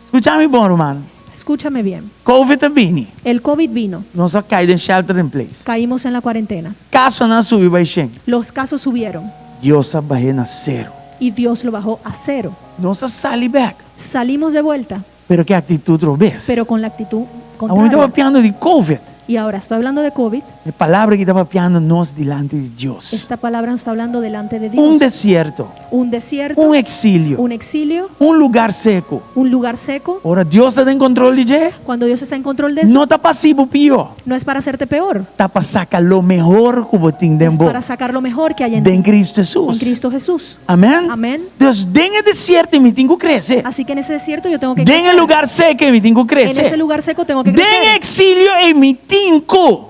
Skucha mi bon, ruman. Escúchame bien. Covid a bini. El COVID vino. Nos a kai den shelter in place. Caímos en la cuarentena. Kasonan a subi bai shen. Los casos subieron Dios a bah'é na sero. y Dios lo bajó a cero. Nos a sali bèk. Salimos de vuelta, Pero ku aktitut robes. pero con la actitud Awor mi ta contraria. papiando di Covid. Y ahora estoy hablando de COVID. E palabra aki ta papiando nos dilanti di Dios. Esta palabra nos está hablando delante de Un Dios. desierto. Un desierto, Un exilio. un exilio, Un lugar seco. un lugar seco. Ora Dios ta den control di dje, Cuando Dios está en control de eso, no ta pa hasi bo pio. no es para hacerte peor, Ta pa saca lo mehor cu bo tin den es bo. para sacar lo mejor que hay en Den ti. Cristo Jesús. En Cristo Jesús. Amén. Amén. Dus den e desierto mi tin cu crece. Así que en ese desierto yo tengo que Den e crecer. lugar seco mi tin cu En crece. ese lugar seco tengo que Den crecer. exilio ei mi tin cu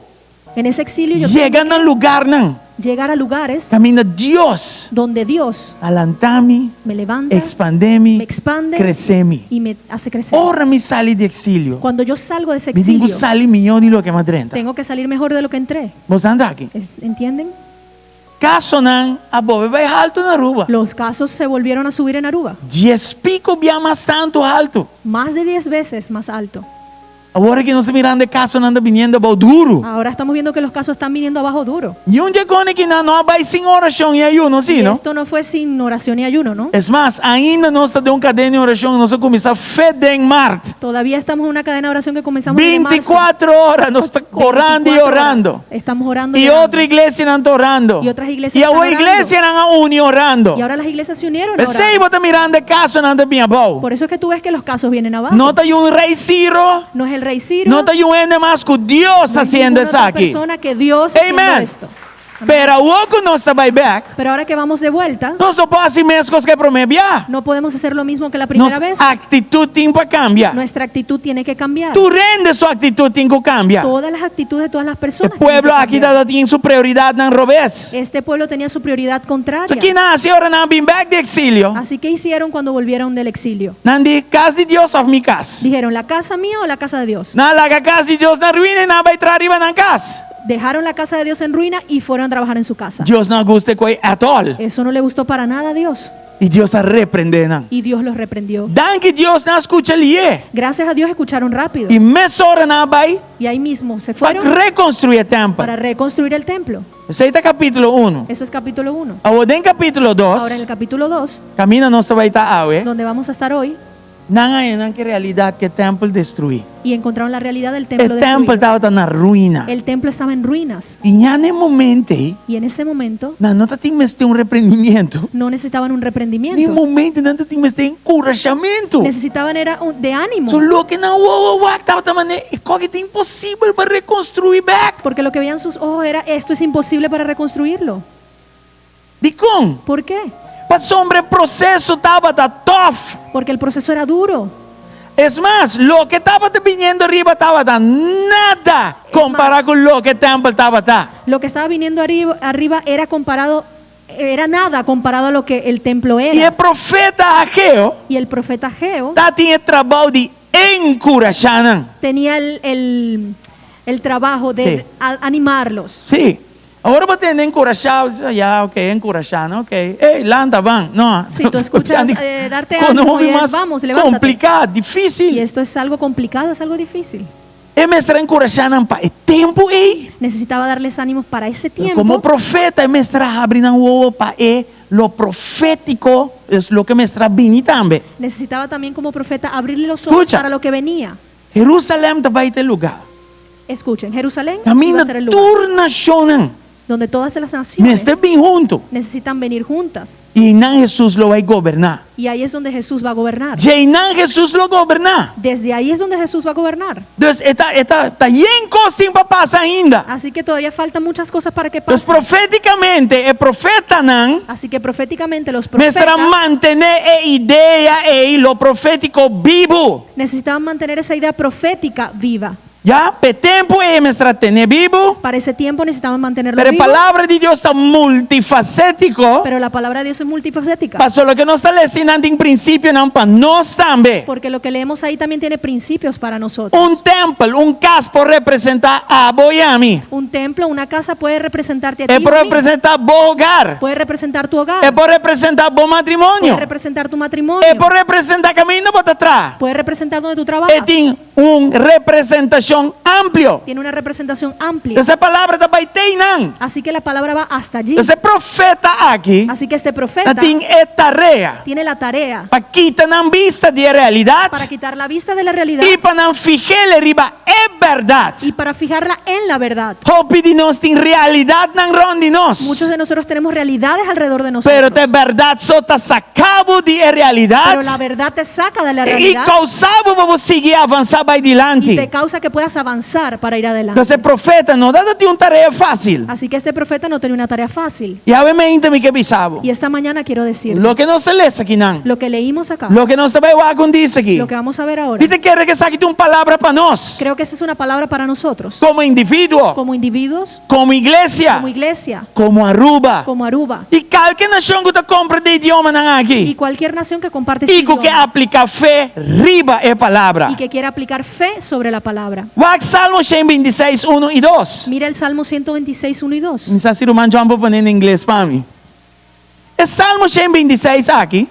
En ese exilio yo yega tengo na lugarnan que llegar a lugares kaminda Dios donde Dios a lanta mi, me levanta, expande mi, me expande crece mi. y me hace crecer. Ora mi sali di exilio, Cuando yo salgo de ese mi tin cu exilio, sali mihó di loke m'a drenta. tengo que salir mejor de lo que entré. Bo ta aki? ¿Entienden? Kasonan a bolbe bai haltu na Aruba. Los casos se volvieron a subir en Aruba. Dies piko bia mas tantu haltu. Más de 10 veces más alto. Awor aki nos ta mirando e kasonan ta biniendo abou duru. Ahora estamos viendo que los casos están viniendo abajo duro. Niun di e kos akinan no a bai sin orashon i ayuno, si Y no? esto no fue sin oración y ayuno, no? Es mas, ainda nos ta den un kadena di orashon, nos a kuminsá fe den mart. Todavía estamos en una cadena de oración que comenzamos en marzo. Bintikuater ora nos ta orando i 24 horas orando. Estamos orando y I orando. otro iglesianan ta orando. Y otras iglesias I están awor orando. iglesianan a uni orando. Y ahora las iglesias se unieron a P'esei orar. bo ta mirando e kasonan ta bin abou. Por eso es que tú ves que los casos vienen abajo. No ta un rei Ciro, No es el rey Ciro. no ta un hende mas ku Dios no es hasiendo ninguna otra esaki. persona que Dios haciendo Amen. esto. Amén. Pero awor ku nos ta bai bèk, Pero ahora que vamos de vuelta, nos no por hasi meskos ku e promé bia. no podemos hacer lo mismo que la primera Nos vez. aktitut tin pa kambia. Nuestra actitud tiene que cambiar. Tur hende su aktitut tin ku kambia. Todas las actitudes de todas las E personas. tienen pueblo que aki cambiar. tabata tin su prioridatnan robes. Este pueblo tenía su prioridad So contraria. ki nan hasi ora nan bin bèk di eksilio? Así que hicieron cuando volvieron del exilio. Nan di, Kas di Dios òf mi kas? Dijeron, ¿la casa mía o la casa de Dios? Nan a laga kas di Dios na ruina i nan a bai traha riba nan kas. Dejaron la casa de Dios en ruina y fueron a trabajar en su casa. Dios no a gusta ku ei at all. Eso no le gustó para nada a Dios. I Dios a reprendé nan. Y Dios los reprendió. Danki Dios nan a skucha lié. Gracias a Dios escucharon rápido. I mesora nan a bai Y ahí mismo se pa fueron rekonstruí e para tèmpel. reconstruir el templo. Esei ta kapítulo unu. Eso es capítulo 1. Awor den kapítulo dos, Ahora en el capítulo 2, kaminda nos ta bai ta awe, donde vamos a estar hoy, nan a haña nan ku e realidat ku e tèmpel destruí. y encontraron la realidad del E templo tèmpel destruido. tabata na ruina. El templo estaba en ruinas. I ya na e momento ei, Y en ese momento nan no tatin mester un reprendimiento. no necesitaban un Ni reprendimiento. momento nan tatin mester enkurashamentu. Necesitaban era de ánimo. So loke nan wowo a wak tabata manera e kos ta imposibel pa rekonstruí bèk. Porque lo que veían sus ojos era esto es imposible para reconstruirlo. Dikon? ¿Por qué? Pasobra e proseso tabata tòf. Porque el proceso era duro. Es mas, loke tabata biniendo riba tabata nada Es kompará mas. ku loke e tèmpel tabata. Lo que estaba viniendo arriba era comparado, era nada comparado a lo que el templo I e era. profeta Ageo Y el profeta Ageo tatin e trabou di enkurashá nan. tenía el trabajo de Sí. animarlos. Sí. Awor bo tende enkurashá, bo bisa, ya, ok, enkurashá, no, ok. Ey, lanta, ban. No. Sí, tú escuchas, darte Cuando ánimo hopi y es, mas vamos, levántate. kompliká, difísil. Y esto es algo complicado, es algo difícil. E mester a enkurashá nan pa e tempu ei. Necesitaba darles ánimos para ese tiempo. Komo profeta, e mester a habri nan wowo pa e lo profétiko, es loke mester a bini tambe. Necesitaba también como profeta abrirle los ojos Escucha. para lo que venía. Jerusalèm ta bai ta e lugá. Escuchen, Jerusalén iba Kaminda a ser el lugar tur nashonnan donde todas las naciones mester bin huntu. necesitan venir juntas. I einan Hesus lo bai goberná. Y ahí es donde Jesús va a gobernar. Djeinan Hesus lo goberná. Desde ahí es donde Jesús va a gobernar. Dus e ta, e ta, ta yen kos tin pa pasa ainda. Así que todavía faltan muchas cosas para que Dus pasen. profétikamente e profetanan Así que proféticamente los mester a profetas mantené e idea ei, lo profétiko bibu. necesitaban mantener esa idea profética viva. Ya, p'e tempu ei mester a ten'é bibu. Para ese tiempo necesitaban mantenerlo Pero e vivo. palabra di Dios ta multifacético. Pero la palabra de Dios es multifacética. Paso loke nos ta lesa einan tin prinsipionan pa nos tambe. Porque lo que leemos ahí también tiene principios para nosotros. Un tempel, un kas por representá abo i ami. Un templo, una casa puede representarte a ti. E y por a mí. representá bo hogar. Puede representar tu hogar. E por representá bo matrimonio. Puede representar tu matrimonio. E por representá kaminda bo ta traha. Puede representar donde tú trabajas. E tin un representashon amplio. Tiene una representación amplia. Entonces e palabra ta bai te einan. Así que la palabra va hasta allí. Entonces e profeta aki Así que este profeta tin e tarea tiene la tarea pa kita nan bista di e realidat para quitar la vista de la realidad i pa nan fih'é riba e bèrdat. y para fijarla en la verdad. Hopi di nos tin realidatnan rònt di nos. Muchos de nosotros tenemos realidades alrededor de nosotros. Pero ta e bèrdat so ta saka bo di e realidat Pero la verdad te saca de la i realidad kousa bo pa bo sigui avansá bai y dilanti. te causa que puedas avanzar para ir adelante. Entonces e profeta no tabatin un tarea fásil. Así que este profeta no tenía una tarea fácil. I awe mainta mi ke bisa bo. Y esta mañana quiero decir Loke nos a lesa akinan. lo que leímos acá, Loke nos ta bai wak un dies aki. lo que vamos a ver ahora. Mi ta kere ku esaki ta un palabra pa nos. Creo que esa es una palabra para nosotros, Komo individuo. como individuos, Komo iglesia. como iglesia, Komo Aruba. como Aruba I kualke nashon ku ta kompartí idiomanan y aki. cualquier nación que comparte este I ku ke idioma apliká fe riba e palabra. y que quiera aplicar fe sobre la palabra. Wak Salmo 126, 1 i 2. Mira el Salmo 126, 1 y 2. Mi sa si ruman John por pone na ingles pa mi. E Salmo 126 aki.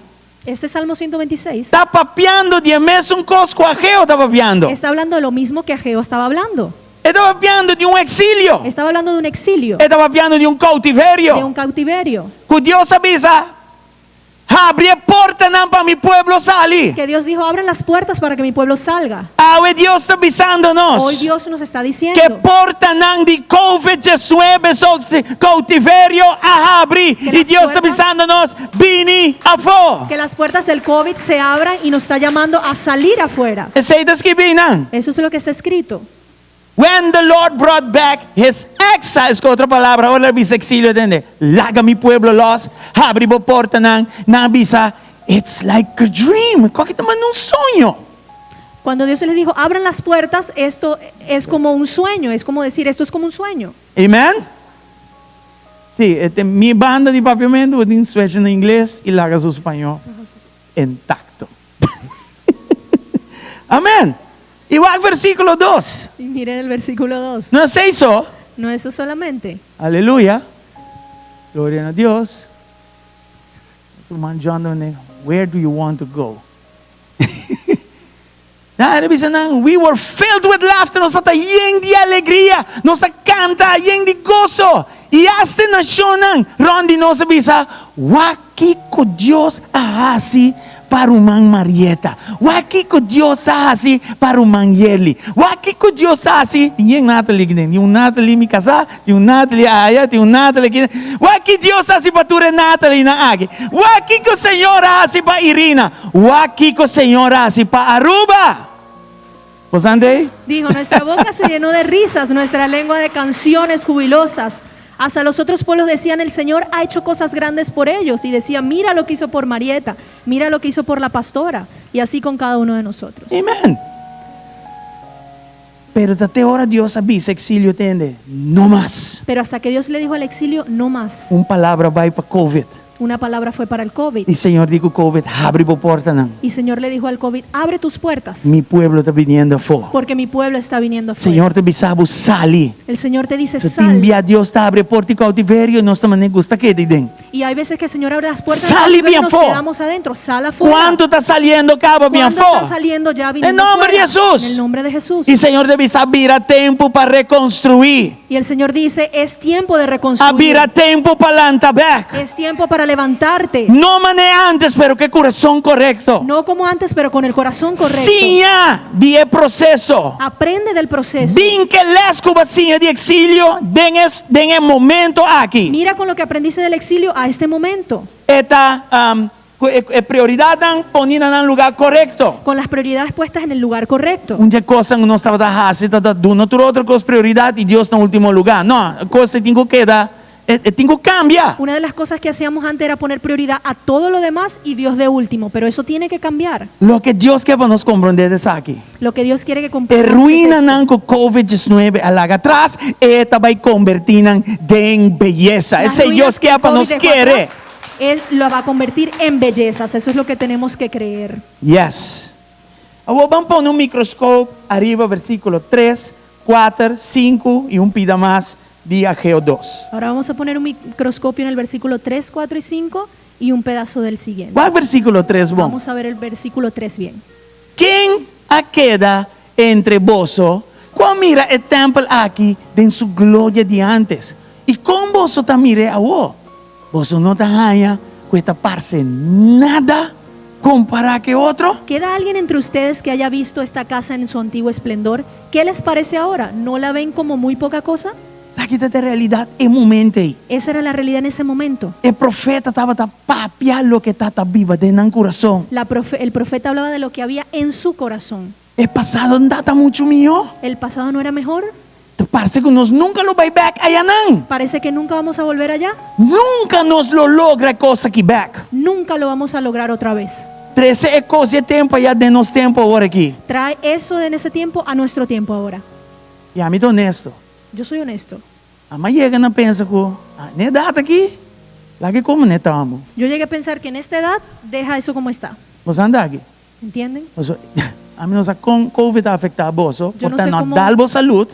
Este Salmo 126 Ta papiando di e mesun kos ku Ageo ta papiando. está hablando de lo mismo que Ageo estaba hablando. E ta papiando di un eksilio. Estaba hablando de un exilio, E ta papiando di un de koutiverio. un cautiverio. Ku Dios a bisa, Habri e portanan pa mi pueblo sali. Que Dios dijo, abran las puertas para que mi pueblo salga. Awe Dios ta bisando Hoy nos Dios nos está ku e diciendo portanan di Covid diesnuebe koutiverio a habri. Que I las Dios ta puertas- bisando nos, Bini afó. que las puertas del COVID se abran y nos está llamando a salir afuera. Esei ta skibí nan. Eso es lo que está escrito. When the Lord brought back his exiles, ku otro palabra, ora el a bisa exilio, tende, laga mi pueblo los, habri bo portanan, nan a bisa, it's like a dream, kua ki ta manda un soño. Cuando Dios les dijo, abran las puertas, esto es como un sueño, es como decir, esto es como un sueño. Amen? Sí, este, mi banda di papiamento, bo tin switch na ingles i laga su spañó intacto. Amen. I wak versíkulo dos. Y miren el versículo 2. No esei so. No eso solamente. Aleluya. Gloria na Dios. Su man John Domingo, where do you want to go? Nan a bisa nan, we were filled with laughter, nos tabata yen di alegria, nos a canta yen di goso. I hasta e nacionnan rond di nos a bisa, wak kico Dios a haci pa ruman Marieta, wak kico Dios a haci pa ruman Yerly, wak kico Dios a haci, tin yen Natalie aki den, tin un Natalie mi casá, tin un Natalie aya, tin un Natalie aki den, wak ki Dios a haci pa tur e Natalienan aki, wak kico Señor a haci pa Irina, Wak kiko Señor a hasi pa Aruba! Bo sa ante? Dijo, nuestra boca se llenó de risas, nuestra lengua de canciones jubilosas. Hasta los otros pueblos decían, el Señor ha hecho cosas grandes por ellos. Y decía, mira lo que hizo por Marieta, mira lo que hizo por la pastora. Y así con cada uno de nosotros. Amen. Pero ta te ora Dios a bisa exilio tende, no mas. Pero hasta que Dios le dijo al exilio, no más. Un palabra bai pa Covid. Una palabra fue para el COVID. I Señor di ku Covid, habri bo portanan. Y Señor le dijo al COVID, abre tus puertas, Mi pueblo ta biniendo afó. porque mi pueblo está viniendo afuera. Señor ta bisa bo sali. El Señor te dice, So sal. tin bia Dios ta habri e porta di cautiverio y nos ta manera gusta keda den. Y hay veces que el Señor abre las puertas del Sali cautiverio y bien nos afó. quedamos adentro. Sal afuera. Cuanto ta saliendo caba bien ¿Cuánto afó? están saliendo ya En viniendo nombre de afuera? Jesús. En el nombre de Jesús. Y Señor ta bisa bira tempo pa reconstruí. Y el Señor dice, es tiempo de A reconstruir. bira tempo pa lanta bek. Es tiempo para levantarte. No mane antes, pero ku kurason korekto. No como antes, pero con el corazón correcto. Siña di e proseso. Aprende del proceso. Bin ku e lès ku bo a siña di eksilio den e, den e momento aki. Mira con lo que aprendiste del exilio a este momento. E ta um, ku e, e prioridatnan poni na nan lugá korekto. Con las prioridades puestas en el lugar correcto. Un di e kosnan ku nos tabata hasi ta ta duna tur otro kos prioridat i Dios na último lugá. No, e kos ei tin ku keda, e, e tin ku kambia. Una de las cosas que hacíamos antes era poner prioridad a todo lo demás y Dios de último, pero eso tiene que cambiar. Loke Dios ke pa nos komprondé ta esaki. Lo que Dios quiere que E comprendamos es ruinanan esto. ku Covid diesnuebe a laga atras, e ta bai kombertí nan den beyesa. Las Esei ruinas Dios que ke el pa COVID nos dejó kere. atrás, Él lo va a convertir en bellezas. Eso es lo que tenemos que creer. Yes. Awor ban pone un microscoop ariba versículo tres, kuater, sinku y un pida mas di Ageo dos. Ahora vamos a poner un microscopio en el versículo 3, 4 y 5 y un pedazo del siguiente. Cuál versículo 3 bon? Vamos a ver el versículo 3 bien. Ken a keda entre boso ku a mira e tèmpel aki den su gloria di ántes? I kon boso ta mir'é awor? Boso no ta haña ku e ta parse nada kompará ku e otro? ¿Queda alguien entre ustedes que haya visto esta casa en su antiguo esplendor? ¿Qué les parece ahora? ¿No la ven como muy poca cosa? Esaki ta e realidat e momento ei. Esa era la realidad en ese momento. E profeta tabata papia loke tabata biba den nan kurason. La profe- el profeta hablaba de lo que había en su corazón. E pasado no ta muchu mihó. ¿El pasado no era mejor? Ta parse ku nos nunka lo bai bèk ayanan. Parece que nunca vamos a volver allá. Nunka nos lo logra e kos aki bèk. Nunca lo vamos a lograr otra vez. Trese e kos di e tempu ayá den nos tempu awor aki. Trae eso de en ese tiempo a nuestro tiempo ahora. I ami ta honesto. Yo soy honesto. Ami a yega na pensa ku, ah, n'e edat aki, laga e komo n'e ta amo. Yo llegué a pensar que en esta edad deja eso como está. Boso anda aki? Entienden? Boso, ami no sa kon Covid a afektá boso, Yo por no ta sé no cómo dal bo salud,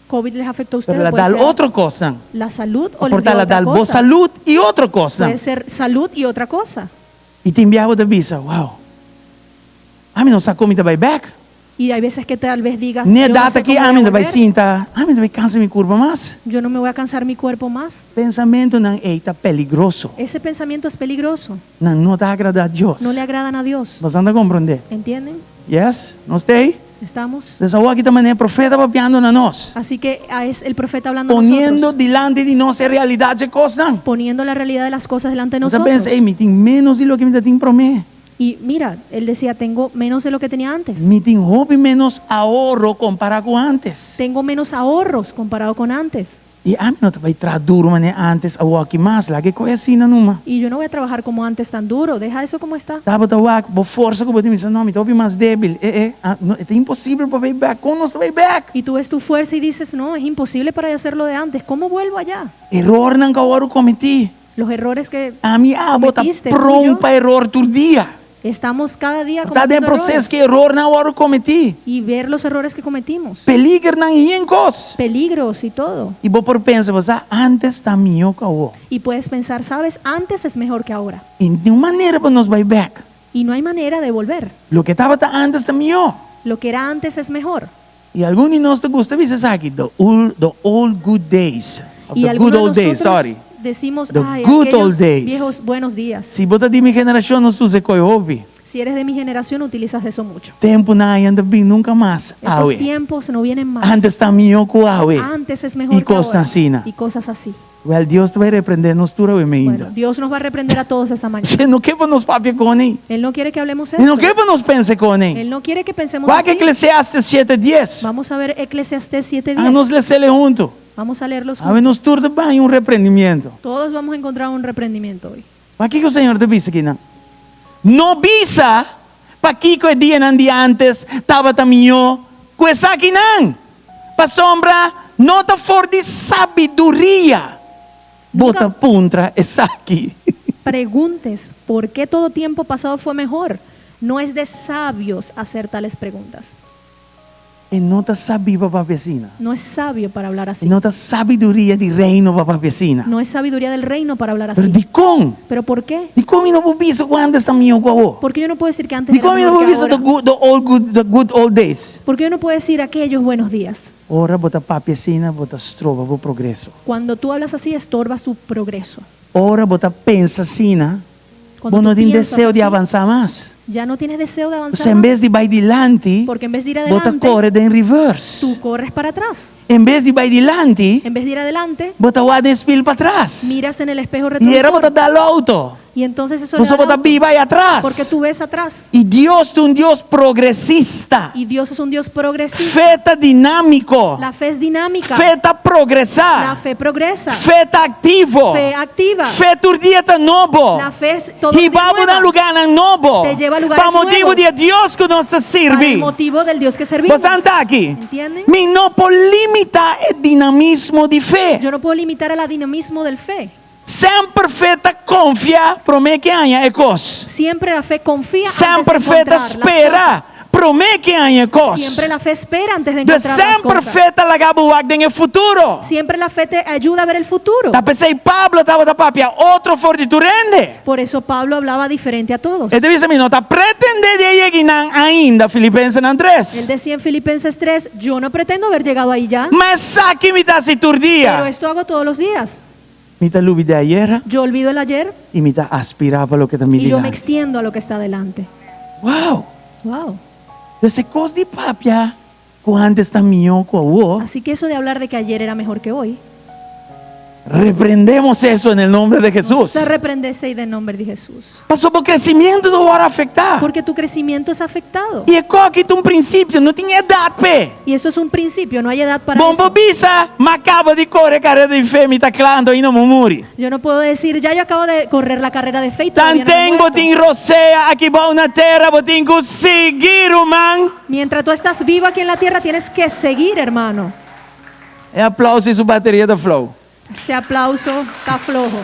COVID les afectó a ustedes. pero la puede dal ser otro kosnan. La salud o Por les ta dio la otra dal bo cosa. salud i otro kosnan. Puede ser salud y otra cosa. I tin biaha bo ta bisa, Wow, ami no sa kon mi ta bai bèk. Y hay veces que tal vez digas, N'e yo no data sé aki cómo voy a ami no ta bai volver. sinta, ami no ta bai kansa mi kurpa mas. Yo no me voy a cansar mi cuerpo mas. Pensamentunan ei ta peligroso. Ese pensamiento es peligroso. Nan no ta agradá Dios. No le agradan a Dios. Boso ta komprondé? Entienden? Yes? Nos ta ei? Estamos? Entonces awor aki ta manera e profeta papiando na nos. Así que a es el profeta hablando a Poniendo nosotros. dilanti di nos e realidat dje kosnan. Poniendo la realidad de las cosas delante de Bo ta nosotros. pensa, Ey, mi tin ménos di loke mi ta tin promé. Y mira, él decía, tengo menos de lo que tenía antes. Mi tin hopi ménos ahorro kompará ku ántes. Tengo menos ahorros comparado con antes. I ami no ta bai traha duru manera ántes awor aki mas, laga e koe asina numa. Y yo no voy a trabajar como antes tan duro, deja eso como está. Tabata wak bo forsa ku bo tin bisa, No, mi ta hopi mas débil. E e, ah, no, e ta imposibel pa bai bèk. Kon nos ta bai bèk? Y tú ves tu fuerza y dices, no, es imposible para yo hacer lo de antes, ¿cómo vuelvo allá? Erornan ku a wòrdu kometí. Los errores que Ami abo ta cometiste, tú y pron yo, pa eror tur dia. estamos cada día Ta den cometiendo proces errores. ku erornan a wòrdu kometí. Y ver los errores que cometimos. Peligernan i yen kos. Peligros y todo. I bo por pensa, bo sa, ántes ta mihó ku awor. Y puedes pensar, sabes, antes es mejor que ahora. I niun manera pa nos bai bèk. Y no hay manera de volver. Loke tabata ántes ta mihó. Lo que era antes es mejor. I algun di nos ta gusta bisa esaki, the old, the old good days. Of Y the algunos good de old days, nosotros sorry. decimos, The ay, good aquellos old days. viejos buenos días. Si bo ta di mi generashon, nos usa e koi hopi. Si eres de mi generación, utilizas eso mucho. Tempunan ei no ta bin nunka mas, Esos awe. tiempos no vienen más. Antes ta mihó ku awe. Antes es mejor I que kosnan ahora. asina. Y cosas así. Wèl, Dios ta bai reprendé nos tur awe Bueno, mainta. Dios nos va a reprender a todos esta mañana. E no ke pa nos papia kon ei. Él no quiere que hablemos E no esto. ke pa nos pensa kon ei. Él no quiere que pensemos Wak así. Eklesiastes shete dies. Vamos a ver Eclesiastés 7:10. A nos les'é huntu. Vamos a leerlos Awe juntos. nos tur ta bai haña un reprendimiento. Todos vamos a encontrar un reprendimiento hoy. Pakiko Señor ta bisa kinan? No bisa pakiko e dianan di antes tabata mihó ku esakinan, pasobra no ta for di sabiduria bo ta puntra esaki. Preguntes, Por qué todo tiempo pasado fue mejor? No es de sabios hacer tales preguntas. E no ta sabí pa papia asina. No es sabio para hablar E así. no ta sabiduria di reino pa papia asina. No es sabiduría del reino para hablar Pero así. dikon? ¿Pero por qué? Dikon mi no por bisa ku antes ta mihó ku awor? ¿Por qué yo no puedo decir que antes era Dikon mi no mejor por que bisa the ahora? good, the old good, the good old days? ¿Por qué yo no puedo decir aquellos buenos días? Ora bo ta papia asina, bo ta stroba bo progreso. Cuando tú hablas así, estorbas tu progreso. Ora bo ta pensa asina, Cuando bo no tú tin piensas deseo di así, avansá mas. ya no tienes deseo de avanzar Osea, en más. bes di bai dilanti, Porque en vez de ir bo ta adelante, kore den reverse. tú corres para atrás. En bes di bai dilanti, En vez de ir adelante, bo ta wak den spil patras. miras en el espejo I era bo ta retrovisor. dal outo. Y entonces eso le Boso da bo ta al auto, biba ei atras. Porque tú ves atrás. I Dios ta un Dios progresista. Y Dios es un Dios progresista. Fe ta dinámiko. La fe es dinámica. Fe ta progresá. La fe progresa. Fe ta aktivo. Fe activa. Fe tur dia ta nobo. La fe es todo I bo na lugánan nobo. Te lleva a lugares Pa motibu nuevos. di Dios ku nos ta Para sirbi. el motivo del Dios que servimos. Boso ta aki. ¿Entienden? Mi no por limitá e dinamismo di fe. Yo no puedo limitar al dinamismo del fe. Semper fe ta konfia promé ku haña e kos. Siempre la fe confía antes de Semper fe ta encontrar las spera cosas. promé ku haña e kos. Siempre la fe espera antes de De encontrar las semper cosas. fe ta laga bo wak den e futuro. Siempre la fe te ayuda a ver el futuro. Ta p'esei Pablo tabata papia otro for di tur hende. Por eso Pablo hablaba diferente a todos. E ta bisa mi no ta pretendé di a yega einan ainda, Filipensenan 3. Él decía en Filipenses 3, yo no pretendo haber llegado ahí ya, Ma esaki mi ta hasi tur dia. pero esto hago todos los días. Mi ta lubidá ayera Yo olvido el ayer i mi ta aspirá pa loke ta mi y yo me dilanti. extiendo a lo que está delante. Wow! Wow. Entonces, e kos di papia ku antes ta mihó ku awor. Así que eso de hablar de que ayer era mejor que hoy, Reprendemos eso en el nombre de Jesús. se reprende ese de nombre de Jesús. Paso bo crecimiento ta wòrdu afektá. Porque tu crecimiento es afectado. I e kos aki ta un prinsipio, no tin edat p'e. Y esto es un principio, no hay edad para Bo n' eso. por bisa, m'a kaba di kore kareda di fe, mi ta kla, anto ainda no m'a muri. Yo no puedo decir, ya yo acabo de correr la carrera de fe y todavía no he Tanten muerto. bo tin rosea aki bou na tera, bo tin ku sigui, ruman. Mientras tú estás vivo aquí en la tierra, tienes que seguir, hermano. E aplauso ei su bateria ta flou. Ese aplauso está flojo.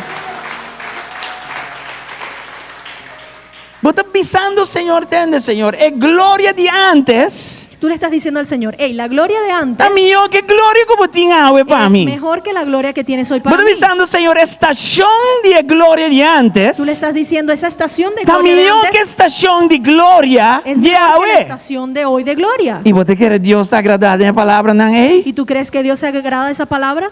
Bo ta bisando Señor, tende Señor, e gloria di antes. Tú le estás diciendo al Señor, hey, la gloria de antes Ta mihó ku e gloria ku bo tin awe pa es mi. mejor que la gloria que tienes hoy Bo para ta mí. bisando, Señor, e stashon di e gloria di antes Tú le estás diciendo, esa estación de ta gloria de mihó ku e antes stashon di gloria es di mejor que la awe. estación de hoy de gloria. I bo ta kere Dios ta agradá den e palabranan ei? ¿Y tú crees que Dios se agrada de esa palabra?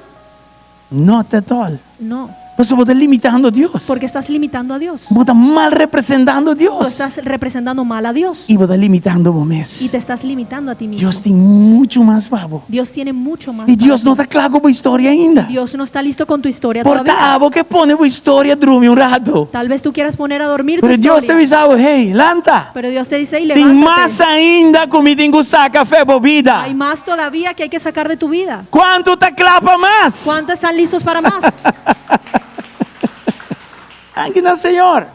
Not at all. No, Pasobra bo ta limitando Dios. porque estás limitando a Dios. Bo ta mal representando Tú Dios. estás representando mal a Dios I bo ta limitando bo mes. y te estás limitando a ti mismo. Dios tin muchu mas pa bo. Dios tiene mucho más. I para Dios ti. no ta kla ku bo historia ainda. Dios no está listo con tu historia Por todavía. ta abo ke pone bo historia drumi un ratu. Tal vez tú quieras poner a dormir tu Pero Dios ta historia. bisa bo, hey, lanta. Pero Dios te dice, y Tin mas levántate. ainda ku mi tin ku saka for di bo bida. Hay más todavía que hay que sacar de tu vida. Kuantu ta kla pa mas? ¿Cuántos están listos para más? Danki na Señor.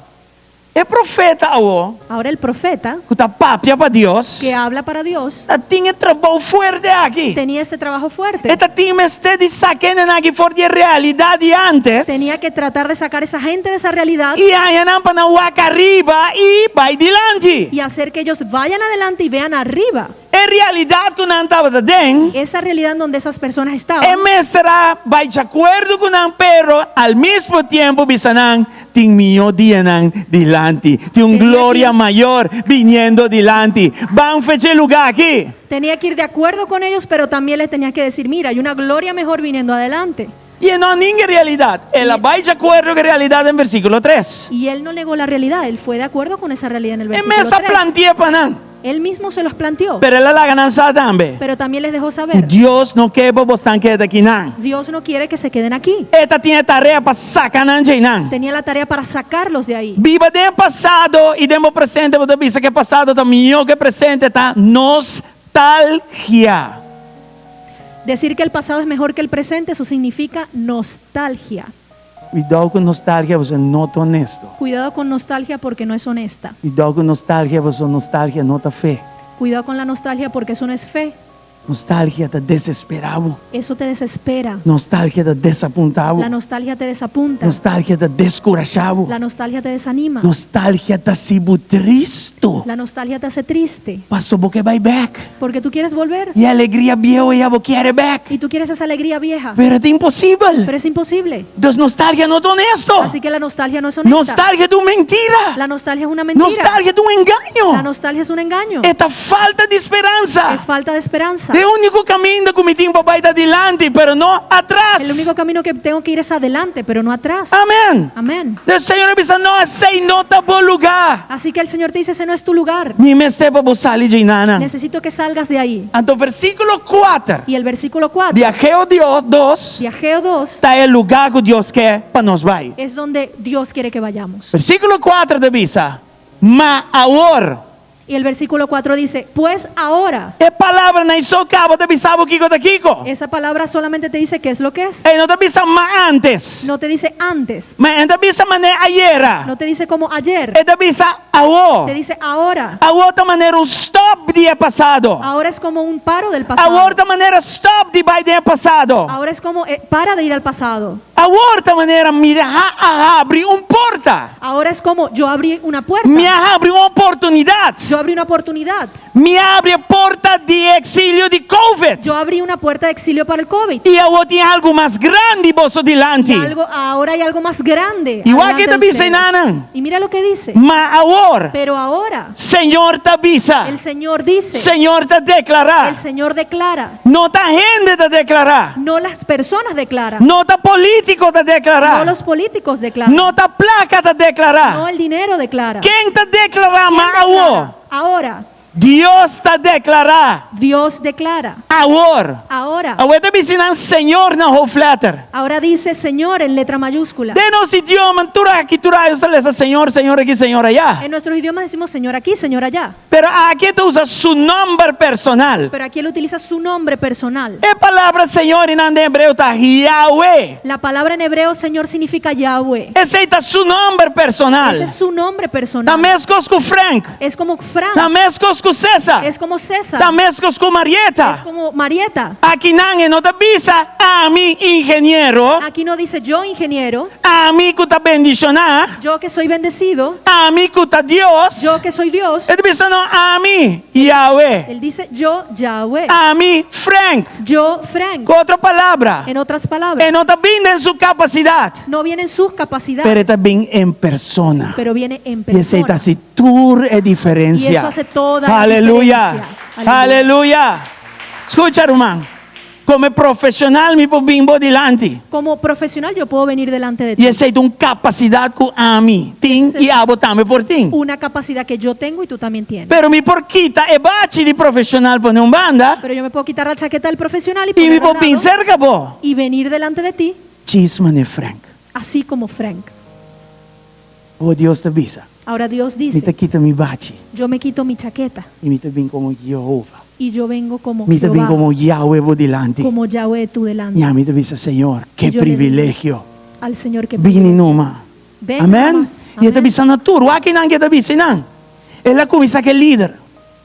E profeta awor, Ahora el profeta ku ta papia pa Dios, que habla para Dios tabatin e trabou fuerte aki. tenía este trabajo fuerte. E tabatin mester di saka e hendenan aki for di e realidat di antes. Tenía que tratar de sacar esa gente de esa realidad I haña nan pa nan wak ariba i bai dilanti. y hacer que ellos vayan adelante y vean arriba E realidat ku nan tabata aden, esa realidad en donde esas personas e estaban. mester a bai di akuerdo ku nan, pero al mesmo tempu bisa nan tin mihó dianan dilanti, tin un Tenía gloria que- mayor biniendo dilanti. Ban fecha e lugá aki. Tenía que ir de acuerdo con ellos, pero también les tenía que decir, mira, hay una gloria mejor viniendo adelante. I e no a nenga realidat. El a bai di akuerdo ku e realidat den versíkulo 3. Y él no negó la realidad, él fue de acuerdo con esa realidad en el E versículo mes a 3. planti'é pa nan. Él mismo se los planteó, Pero el a laga nan sa tambe. pero también les dejó saber, Dios no ke pa boso keda akinan. Dios no quiere que se queden aquí. E tabatin e tarea pa saka nan di einan. Tenía la tarea para sacarlos de ahí. Biba den pasado i den presente, bo ta bisa ku pasado ta mihó ku presente ta nostalgia. Decir que el pasado es mejor que el presente, eso significa nostalgia. Kuidou ku nostalgia, bo no ta honesto. Cuidado con nostalgia porque no es honesta. Kuidou ku nostalgia, bo nostalgia no ta fe. Cuidado con la nostalgia porque eso no es fe. Nostalgia ta desesperá bo. Eso te desespera. Nostalgia ta desapuntá bo. La nostalgia te desapunta. Nostalgia ta deskurashá bo. La nostalgia te desanima. Nostalgia ta hasi bo tristu. La nostalgia te hace triste Paso bo ke bai bèk. porque tú quieres volver I e alegria bieu ei bo ke bèk. y tú quieres esa alegría vieja, Pero ta imposibel. pero es imposible. Dus nostalgia no ta honesto. Así que la nostalgia no es honesta. Nostalgia ta un mentira. La nostalgia es una mentira. Nostalgia ta un engaño. La nostalgia es un engaño. E ta falta di speransa. Es falta de esperanza. E úniko kaminda ku mi tin pa bai ta dilanti, pero no atras. El único camino que tengo que ir es adelante, pero no atrás. Amèn. Amén. Señor a bisa, no, esei no ta bo lugá. Así que el Señor te dice, ese no es tu lugar. Mi mester pa bo sali di einan. Necesito que salgas de ahí. Anto versíkulo 4. Y el versículo 4 Di Ageo 2, de Ageo 2 ta e lugá ku Dios ke pa nos bai. es donde Dios quiere que vayamos. Versíkulo 4 ta bisa, ma awor. Y el versículo 4 dice, pues ahora. E palabranan ei so kaba ta bisa bo kiko ta kiko. Esa palabra solamente te dice qué es lo que es. E no ta bisa ma antes. No te dice antes. Ma e no ta bisa manera ayera. No te dice como ayer. E ta bisa awor. Te dice ahora. Awor ta manera un stòp di pasado. Ahora es como un paro del pasado. Awor ta manera stòp di bai den pasado. Ahora es como para de ir al pasado. Awor ta manera mi a habri un porta. Ahora es como yo abrí una puerta. Mi a habri un oportunidat. Yo abrí una oportunidad. Mi a habri porta di eksilio di COVID. Yo abrí una puerta de exilio para el COVID. I awor tin algu mas grandi boso dilanti. Y algo, ahora hay algo más grande. Igual adelante ku ta de bisa ustedes. einan. Y mira lo que dice. Ma awor, Pero ahora Señor ta bisa. el Señor dice, Señor ta deklará. el Señor declara, No ta hende ta deklará. no las personas declaran, No ta polítiko ta deklará. no los políticos declaran, No ta plaka ta deklará. no el dinero declara. Ken ta deklará ¿Quién ma declara? awor? Ahora, Dios ta deklará. Dios declara. Awor. Ahora, Awor e ta bisa nan Señor na hoofdletter. ahora dice Señor en letra mayúscula. Den nos idioma, tur aki, tur aya, ta lesa Señor, Señor aki, Señor aya. En nuestros idiomas decimos Señor aquí, Señor allá. Pero aki e ta usa su nòmber personal. Pero aquí él utiliza su nombre personal. E palabra Señor einan den hebreo ta Yahweh. La palabra en hebreo Señor significa Yahweh. Esei ta su nòmber personal. Ese es su nombre Ta personal. meskos ku Frank. Es como Frank. Ta meskos ku Cesar. Es como César. Ta meskos ku Marieta. Es como Marieta. Akinan e no ta bisa ami ingeniero. Aquí no dice yo ingeniero. Ami ku ta bendishoná. Yo que soy bendecido. Ami ku ta Dios. Yo que soy Dios. E ta bisa no ami Yahweh. Él dice yo Yahweh. Ami Frank. Yo Frank. Ku otro palabra. En otras palabras. E no ta bin den su kapasidat. No viene en sus capacidades. Pero e ta bin en persona. Pero viene en I esei persona. ta hasi tur e diferensia. Y eso hace toda la Aleluya. diferencia. Aleluya. Skucha ruman. Komo profesional mi por bin bo dilanti. Como profesional yo puedo venir delante de ti. I esei ta un kapasidat ku ami tin i abo tambe por tin. Una capacidad que yo tengo y tú también tienes. Pero mi por kita e bachi di profesional pone un banda. Pero yo me puedo quitar la chaqueta del profesional y I mi ponerla por al bin lado serka bo. y venir delante de ti. Djis manera Frank. Así como Frank. Awor Dios ta bisa. Ahora Dios Mi dice. ta kita mi bachi. Yo me quito mi chaqueta. I mi ta bin komo Jehova. Y yo vengo como Mi ta bin Jehová. komo Yahweh bo dilanti. Como Yahweh tu delante. I ami ta bisa, Señor, ke Y yo le digo privilegio. Al Señor que Bini numa. Ven Amen. nomás. I e ta Amen. bisa na tur. Wak kinan ke ta bisa nan. El a kuminsá ku e lider,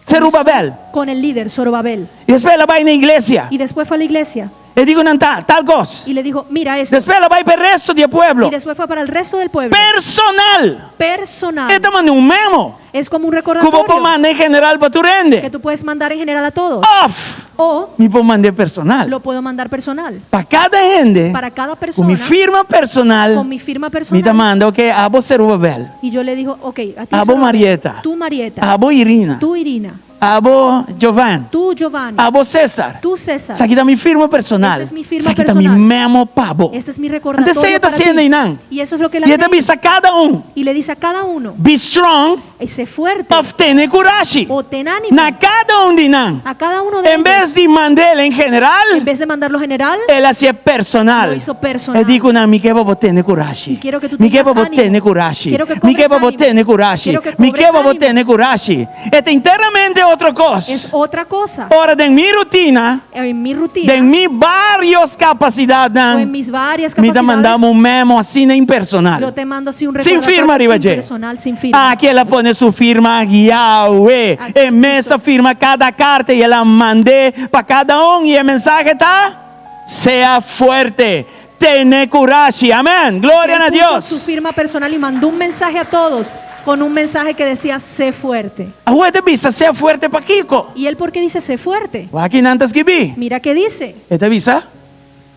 Zerubabel. Con el líder, Zorobabel. I despues el a bai na iglesia. Y después fue a la iglesia. E di ku nan tal, tal kos. Y le dijo, mira esto. Despues el a bai pa e resto di e pueblo. Y después fue para el resto del pueblo. Personal. Personal. E ta manda un memo. Es como un Ku bo recordatorio. por manda en general pa tur hende. Que tú puedes mandar en general a todos. Of. O Mi por mand'é personal. lo puedo mandar personal. Pa kada hende. Para cada Ku mi persona. firma personal. Con mi firma Mi personal. ta manda, ok, abo Zerubabel. Y yo le digo, ok, a ti Abo Zorobabel, Marieta. Tú Marieta. Abo Irina. Tú Irina. Abo Giovanni. Tú Giovanni. Abo César. Tú César. Esaki ta mi firma personal. Esa es mi firma Esaki ta mi personal. memo pa bo. Ese es mi recordatorio Anto esei e ta para hasiendo ti. einan. Y eso es lo que él I e hace ta ahí. bisa kada un. Y le dice a cada uno. Be strong. Sé fuerte. Of tene kurashi. O ten ánimo. Na kada un di nan. A cada uno de En ellos. bes di mand'é en general. En vez de mandarlo general. El a hasié personal. Lo hizo personal. E di ku nan, mi ke pa bo tene kurashi. Y quiero que tú Mi ke tengas pa bo ánimo. tene kurashi. Quiero que Mi cobres ke pa bo ánimo. tene kurashi. Quiero que Mi cobres ke pa bo ánimo. tene kurashi. E ta enteramente otro kos. Es otra cosa. Ora den mi rutina. En mi rutina. Den mi varios kapasidatnan. O en mis varias Mi ta manda capacidades. un memo asina impersonal. Yo te mando así un Sin recordatorio firma riba dje. impersonal, sin firma. Aki el a pone su firma Yahweh. Aquí E mes a firma kada karta i el a mand'é pa kada un. I e mensahe ta, Sea fuerte, tene kurashi. Amén. Gloria Él na puso Dios. su firma personal y mandó un mensaje a todos con un mensaje que decía, sé fuerte. Awor e ta bisa, sea fuerte pakiko? ¿Y él por qué dice, sé fuerte? Wak kinan ta skibí. Mira qué dice. E ta bisa,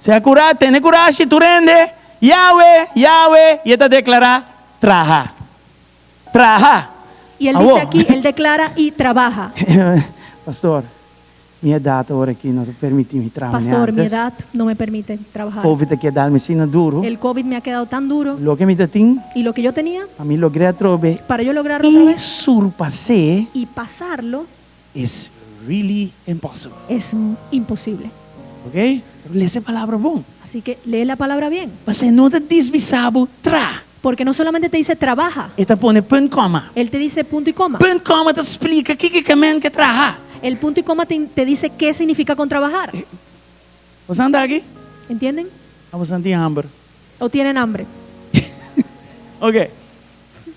sea kura, tene kurashi, tur hende, Yahweh, Yahweh, i e ta deklará, traha. Traha. Y él Awor. dice aquí, él declara y trabaja. Pastor, mi edat awor aki no ta permití mi traha ni Pastor, mi antes. edad no me permite trabajar. Covid a keda mi asina duro. El COVID me ha quedado tan duro. Loke mi ta tin. Y lo que yo tenía. Pa mi logr'é atrobe. Para yo lograrlo otra I vez. surpas'é. Y pasarlo. Es really impossible. Es imposible. Ok? Pero lesa e palabra bon. Así que lee la palabra bien. Pasé e no ta djis bisa bo traha. Porque no solamente te dice trabaja. E ta pone punt koma. Él te dice punto y coma. Punt koma ta splika kiko ke men ke traha. El punto y coma te, te dice qué significa con trabajar. Boso anda aki? ¿Entienden? A boso tin hamber. ¿O tienen hambre? Ok.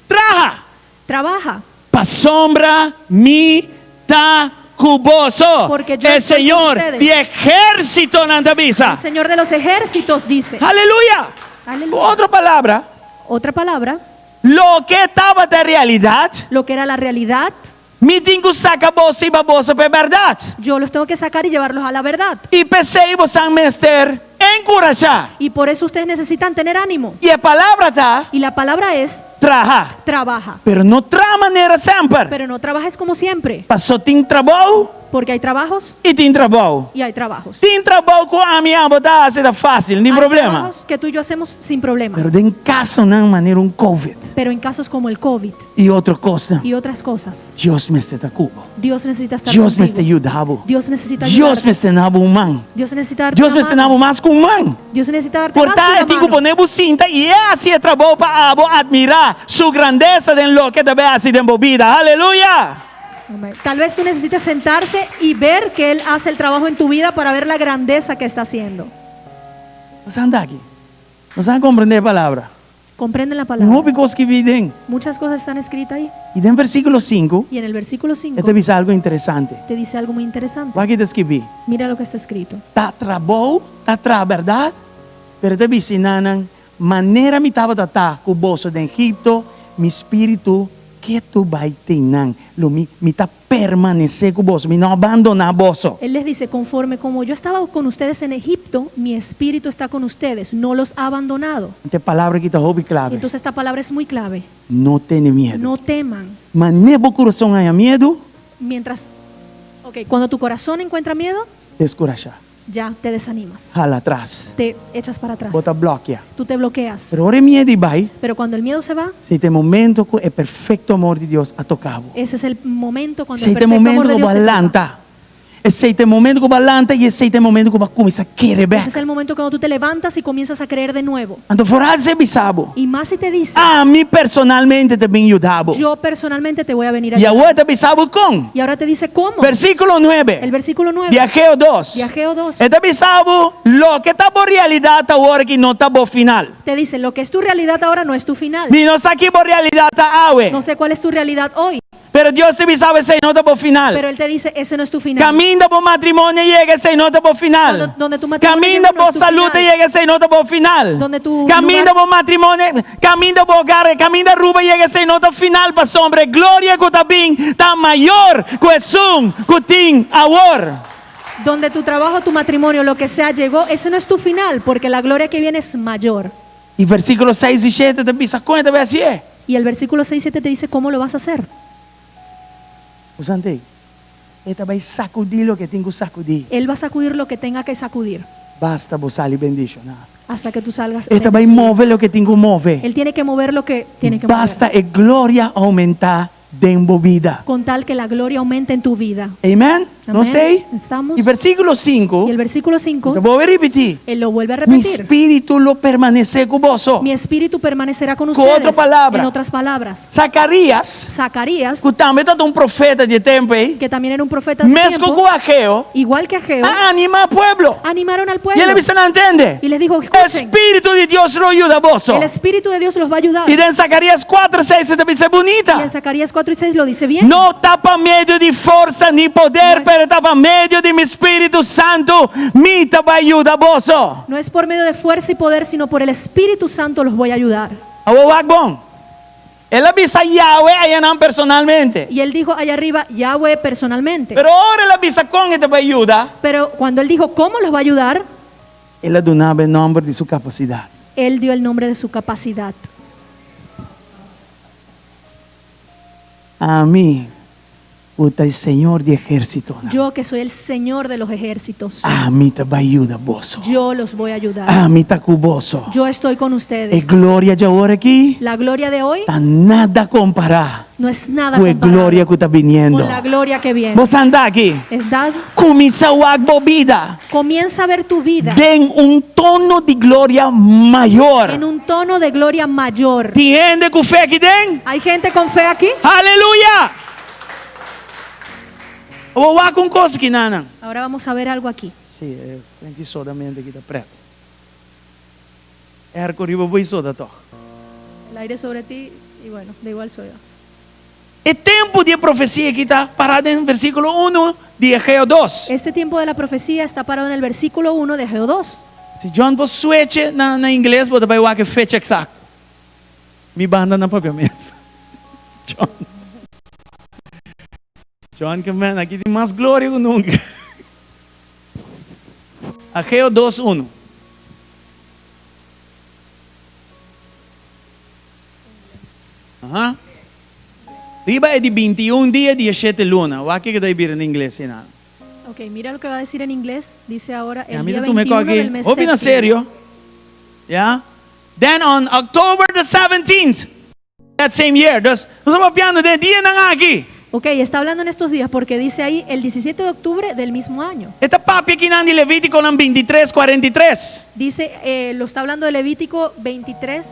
Traha. Trabaja. Pasobra mi ta ku boso. Porque yo El estoy con Señor ustedes. di ejércitonan ta bisa. El Señor de los ejércitos dice. Aleluya. Aleluya. Otro palabra. Otra palabra. Loke tabata e realidat. Lo que era la realidad. Mi tin ku saka boso i hiba boso pa e bèrdat. Yo los tengo que sacar y llevarlos a la verdad. I p'esei boso mester enkurashá. Y por eso ustedes necesitan tener ánimo. I e palabra ta. Y la palabra es. Traha. Trabaja. Pero no traha manera semper. Pero no trabajes como siempre. Pasó tin trabou. Porque hay trabajos. I tin trabou. Y hay trabajos. Tin trabou ku ami i abo ta hasi ta fásil, ni Hay problema. trabajos que tú y yo hacemos sin problema. Pero den kasonan manera un COVID. Pero en casos como el COVID. I otro kosnan. Y otras cosas. Dios mester ta ku bo. Dios necesita estar Dios contigo. mester yuda bo. Dios necesita Dios ayudarte. mester duna bo un man. Dios necesita darte Dios una mester duna mano. bo mas ku un man. Dios necesita darte Por más que ta una e tin ku mano. pone bo sinta i e hasi e trabou pa abo admirá su grandesa den loke ta bai hasi den bo bida. Aleluya! Amén. Tal vez tú necesites sentarse y ver que Él hace el trabajo en tu vida para ver la grandeza que está haciendo. Nos anda aki. Nos a komprendé e palabra. Comprenden la Un palabra. hopi kos skibí den. Muchas cosas están escritas ahí. I den versíkulo sinku, Y en el versículo e 5 ta bisa algu interesante. te dice algo muy interesante. Wak ki ta skibí. Mira lo que está escrito. Ta trabou, ta traha bèrdat, pero e ta bisa nan, Manera mi tabata ta ku boso den Egipto, mi spiritu ketu bai tin nan. Lo mi, mi ta permanesé ku boso, mi no a bandoná boso. Él les dice, conforme como yo estaba con ustedes en Egipto, mi espíritu está con ustedes, no los ha abandonado. Anto e palabra aki ta hopi klave. Entonces esta palabra es muy clave. No tene miedu. No teman. Manera bo kurason haña miedu. Mientras, ok, cuando tu corazón encuentra miedo, Deskurashá. ya te desanimas. Hala atras. Te echas para atrás. Bo ta blòkia. Tú te bloqueas. Pero ora e miedu i bai. Pero cuando el miedo se va, Esei ta e momento ku e perfekto amor di Dios a toka bo. ese es el momento cuando el Esei ta e perfecto momento amor de ku bo Dios a te toca. lanta. Esei ta e momento ku bo a lanta i esei ta e momento ku bo a kuminsá kere Ese es bèk. el momento cuando tú te levantas y comienzas a creer de nuevo. Anto foral si e bisa bo, Y más si te dice, Ami personalmente ta bin yuda bo. yo personalmente te voy a venir a I ayudar. awor e ta bisa bo kon. Y ahora te dice cómo. Versíkulo nuebe. El versículo 9. Di Ageo dos. Di Ageo 2. E ta bisa bo, Loke ta bo realidat awor aki no ta bo final. Te dice, lo que es tu realidad ahora no es tu final. Mi no sa ki bo realidat ta awe. No sé cuál es tu realidad hoy. Pero Dios ta bisa bo esei no ta bo final. Pero Él te dice, ese no es tu final. Caminda bo matrimonio yega esei no ta bo final. Cuando, donde tu matrimonio Caminda llega, no bo es tu salud final. yega esei no ta bo final. Donde tu Caminda lugar bo matrimonio, caminda bo hogar, caminda Aruba yega esei no ta final pasobra e gloria cu ta bin ta mayor cu esun cu tin awor. Donde tu trabajo, tu matrimonio, lo que sea llegó, ese no es tu final, porque la gloria que viene es mayor. Y versículo seis y shete ta bisa con e ta bay hacié. Y el versículo 6 y 7 te dice cómo lo vas a hacer. Usante, e ta bay sacudí loke tin cu sacudí. Él va a sacudir lo que tenga que sacudir. Basta bo sali bendishoná. Hasta que tú salgas E ta bai bendecido. move loke tin ku move. Él tiene que mover lo que tiene que mover. Basta e gloria oumentá den bo bida. Con tal que la gloria aumente en tu vida. Amen? Nos Amén. ta ei? Estamos. I versíkulo sinku, Y el versículo e ta 5, bolbe ripití. él lo vuelve a Mi repetir. spiritu lo permanesé ku boso. Mi espíritu permanecerá con Ku otro ustedes. palabra. En otras palabras. Zacarías, Zacarías, ku tambe tabata un profeta di e tempu ei, que también era un profeta de su mesku tiempo, ku Ageo, igual que Ageo, a animá pueblo. animaron al I pueblo. el a bisa nan, Tende, Y les dijo, escuchen, Spiritu di Dios lo yuda boso. el Espíritu de Dios los va a ayudar. I den Zacarías kuater seis e ta bisa bunita. Y en Zacarías 4 y 6 lo dice bien. No ta pa medio di forsa ni poder, No es- pero ta pa medio di mi Spiritu Santu, mi ta bai yuda boso. No es por medio de fuerza y poder, sino por el Espíritu Santo los voy a ayudar. Awor wak bon. El a bisa Yahweh ayanan personalmente. Y él dijo allá arriba, Yahweh personalmente. Pero ora el a bisa kon e ta bai yuda, Pero cuando él dijo cómo los va a ayudar, el a dunaba e nomber di su kapasidat. él dio el nombre de su capacidad. Ami, ku ta e Señor di ehérsitonan. Yo que soy el Señor de los ejércitos, Ami ta bai yuda boso. yo los voy a ayudar. Ami ta ku boso. Yo estoy con E ustedes. gloria di awor aki La gloria de hoy ta nada kompará no es nada ku e comparado gloria ku ta biniendo. con la gloria que viene. Bo sa anda aki. Estás- Kuminsá wak bo bida comienza a ver tu vida den un tono di gloria mayor. en un tono de gloria mayor. Tin hende ku fe aki den? ¿Hay gente con fe aquí? Aleluya! Bo wak un kos aki, nana. Ahora vamos a ver algo aquí. Sí, e frente solamente aki ta pret. Airco riba bo soda toch. El aire sobre ti y bueno, de igual soy. E tempu di e profesia aki ta pará den versíkulo unu di Ageo dos. Este tiempo de la profecía está parado en el versículo 1 de Ageo 2. Si John bo switch na na ingles bo ta bai wak e fecha eksakto. Mi banda na papiamentu. John. John ke men aki tin mas gloria ku nunka. Ageo dos unu. Aha. Riba e di binti i un dia di e shete luna. Wak kiko ta e bira na ingles ei nan. Ok, mira lo que va a decir en inglés. Dice ahora Ya, el mira día tu me 21 aquí. del mes Hopi na séptimo. serio. Ya. Then on October the 17th, that same year. Dus, nos ta papiando den dianan aki. Ok, está hablando en estos días porque dice ahí el 17 de octubre del mismo año. E ta papia akinan di Levíticonan 23, 43. Dice, eh, lo está hablando de Levítico 23,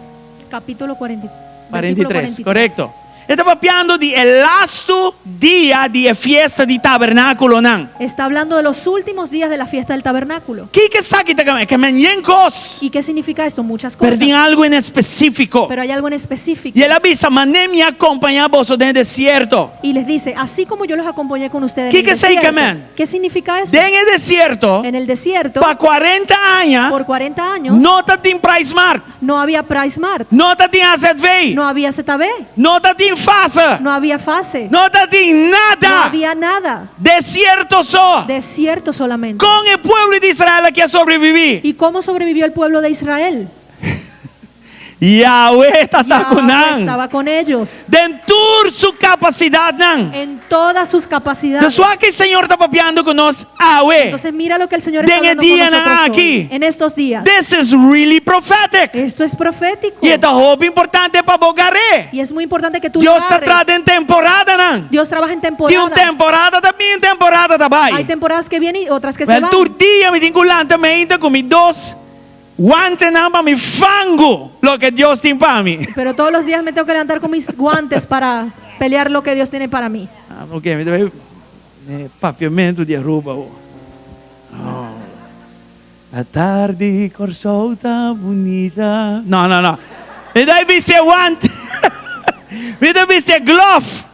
capítulo 40, versículo 43, 43. korekto. E ta papiando di e lastu dia di e Fiesta di Tabernákulonan. Está hablando de los últimos días de la fiesta del tabernáculo. Kiko esaki ta kaba? E ke men yen kos. ¿Y qué significa esto? Muchas Pero cosas. tin algu en espesífiko. Pero hay algo en específico. I el a bisa, Mané mi a kompañá boso den e desierto. Y les dice, así como yo los acompañé con ustedes en el Kiko esei ke desierto. men? ¿Qué significa eso? Den e desierto, En el desierto, pa kuarenta aña, por 40 años, no tatin PriceSmart, no había PriceSmart, no tatin AZV, no había ZB, no tatin Fase, no había Fase, no tatin no nada. había nada. Desierto so. Desierto solamente. Kon e pueblo di Israel aki a sobreviví? ¿Y cómo sobrevivió el pueblo de Israel? Yahweh tata ku Yahweh nan. estaba con ellos Den tur su kapasidatnan. en todas sus capacidades. Dus wak e Señor ta papiando ku nos awe. Entonces mira lo que el Señor está Den e hablando con dianan nosotros hoy, aki. en estos días. This is really prophetic. Esto es profético. I e ta hopi importante pa bo gar'é. Y es muy importante que tú lo Dios ta agarres. traha den temporadanan. Dios trabaja en Tin un temporadas. temporada ta bin, temporada ta Hay bai. temporadas que vienen y otras que se Wel van. tur dia mi tin ku lanta meinta ku mi dos Wantenan pa mi fangu loke Dios tin pa mi. Pero todos los días me tengo que levantar con mis guantes para pelear lo que Dios tiene para mí. Ah, ok, mi ta bai eh, papiamentu di Aruba awo. Oh. Atardi Kòrsou ta bunita. No, no, no. Mi ta bisti e wante. Mi ta bisti e glove.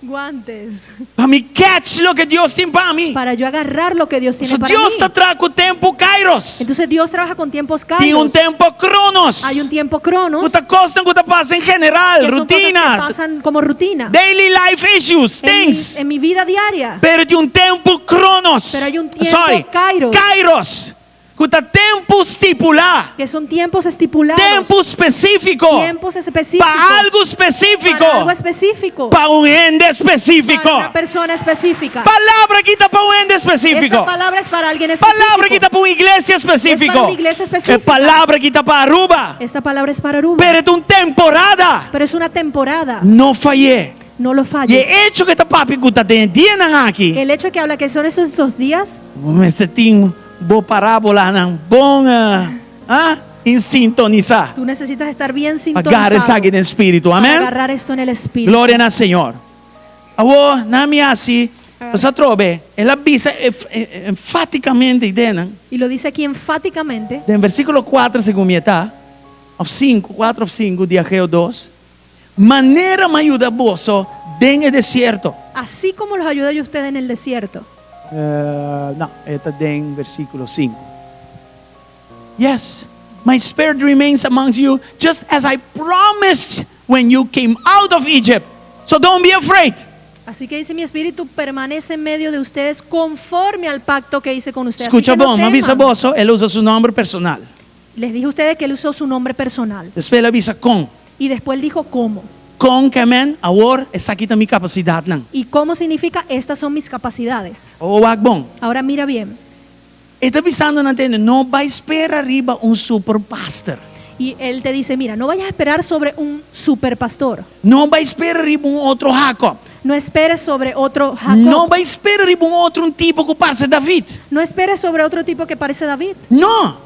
Guantes. Pa mi catch loke Dios tin pa mi. Para yo agarrar lo que Dios tiene So para Dios mí. ta traha ku tempu kairos. Entonces Dios trabaja con tiempos Tin un kairos. tempu kronos. Hay un tiempo cronos. Ku ta kosnan ku ta pasa en general, Que son cosas que rutina, pasan como rutina. daily life issues, En mi, things. en mi vida diaria. Pero tin un tempu kronos. Pero hay un tiempo Sorry, kairos. Kairos. Ku ta tempu stipulá. Que son tiempos estipulados. Tempu spesífiko. Tiempos específicos. Pa algu spesífiko. Para algo específico. Pa un hende spesífiko. Para una persona específica. Palabra aki ta pa un hende spesífiko. Esta palabra es para alguien específico. Palabra aki ta pa un iglesia spesífiko. Es para una iglesia específica. E palabra aki ta pa Aruba. Esta palabra es para Aruba. Pero e ta un temporada. Pero es una temporada. No fay'é. No lo I falles. e echo ku e ta papia ku ta den e dianan aki. El hecho que habla que son esos, esos días. Bo mester tin bo parábolanan bon ah, en sintonisá. Tú necesitas estar bien Agarra sintonizado. esaki den spiritu. Para Amén. agarrar esto en el espíritu. Gloria na Señor. Awor, na mi hasi, nos atrobe, el a bisa enfáticamente eidenan. Y lo dice aquí enfáticamente. Den versículo 4, segun mi ta, of 5, 4 of 5 di Ageo 2, Manera m'a yuda boso den e desierto. Así como los ayudé yo a ustedes en el desierto. Eh, no, e ta den versículo 5. Yes, my spirit remains amongst you just as I promised when you came out of Egypt. So don't be afraid. Así que dice, mi espíritu permanece en medio de ustedes conforme al pacto que hice con ustedes. Así Escucha que no bon, m'a bisa teman. boso, el a usa su nomber personal. Les dije a ustedes que él usó su nombre personal. Despues el a bisa kon. Y después él dijo cómo. Kon ke men, awor, esaki ta mi kapasidatnan. ¿Y cómo significa? Estas son mis capacidades. Awor wak bon. Ahora mira bien. E ta bisando nan tende, no bai spera riba un super pastor. Y él te dice, mira, no vayas a esperar sobre un superpastor. No bai spera riba un otro Jacob. No esperes sobre otro Jacob. No bai spera riba un otro un tipo ku parse David. No esperes sobre otro tipo que parece David. No.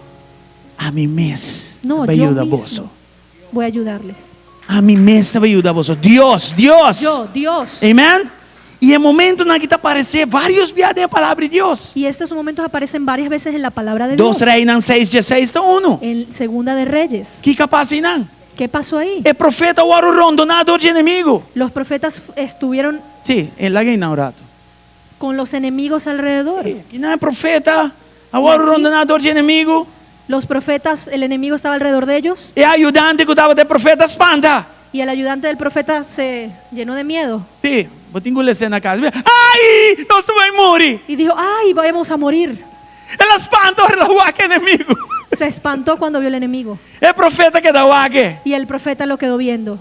Ami mes No, ta bai yo yuda mismo boso. voy a ayudarles. Ami mes ta bai yuda boso. Dios, Dios. Yo, Dios. Amen. I e momentonan aki ta aparesé vários bia den e Palabra di Dios. Y estos momentos aparecen varias veces en la palabra de Dos Dios. Reinan seis dieseis ta unu. En Segunda de Reyes. Kiko a pasa einan? ¿Qué pasó ahí? E profeta a wòrdu rondoná dor di enemigu. Los profetas estuvieron Sí, e laga einan un ratu. con los enemigos alrededor. Sí, akinan e profeta a wòrdu rondoná dor di enemigu. Los profetas, el enemigo estaba alrededor de ellos E ayudante ku tabata e profeta a spanta. y el ayudante del profeta se llenó de miedo Sí, bo tin ku les'é na kas. Ai, nos ta bai muri! y dijo, ay, vamos a morir. El a spanta ora el a wak e enemigu. Se espantó cuando vio el enemigo E profeta a keda wak e. y el profeta lo quedó viendo.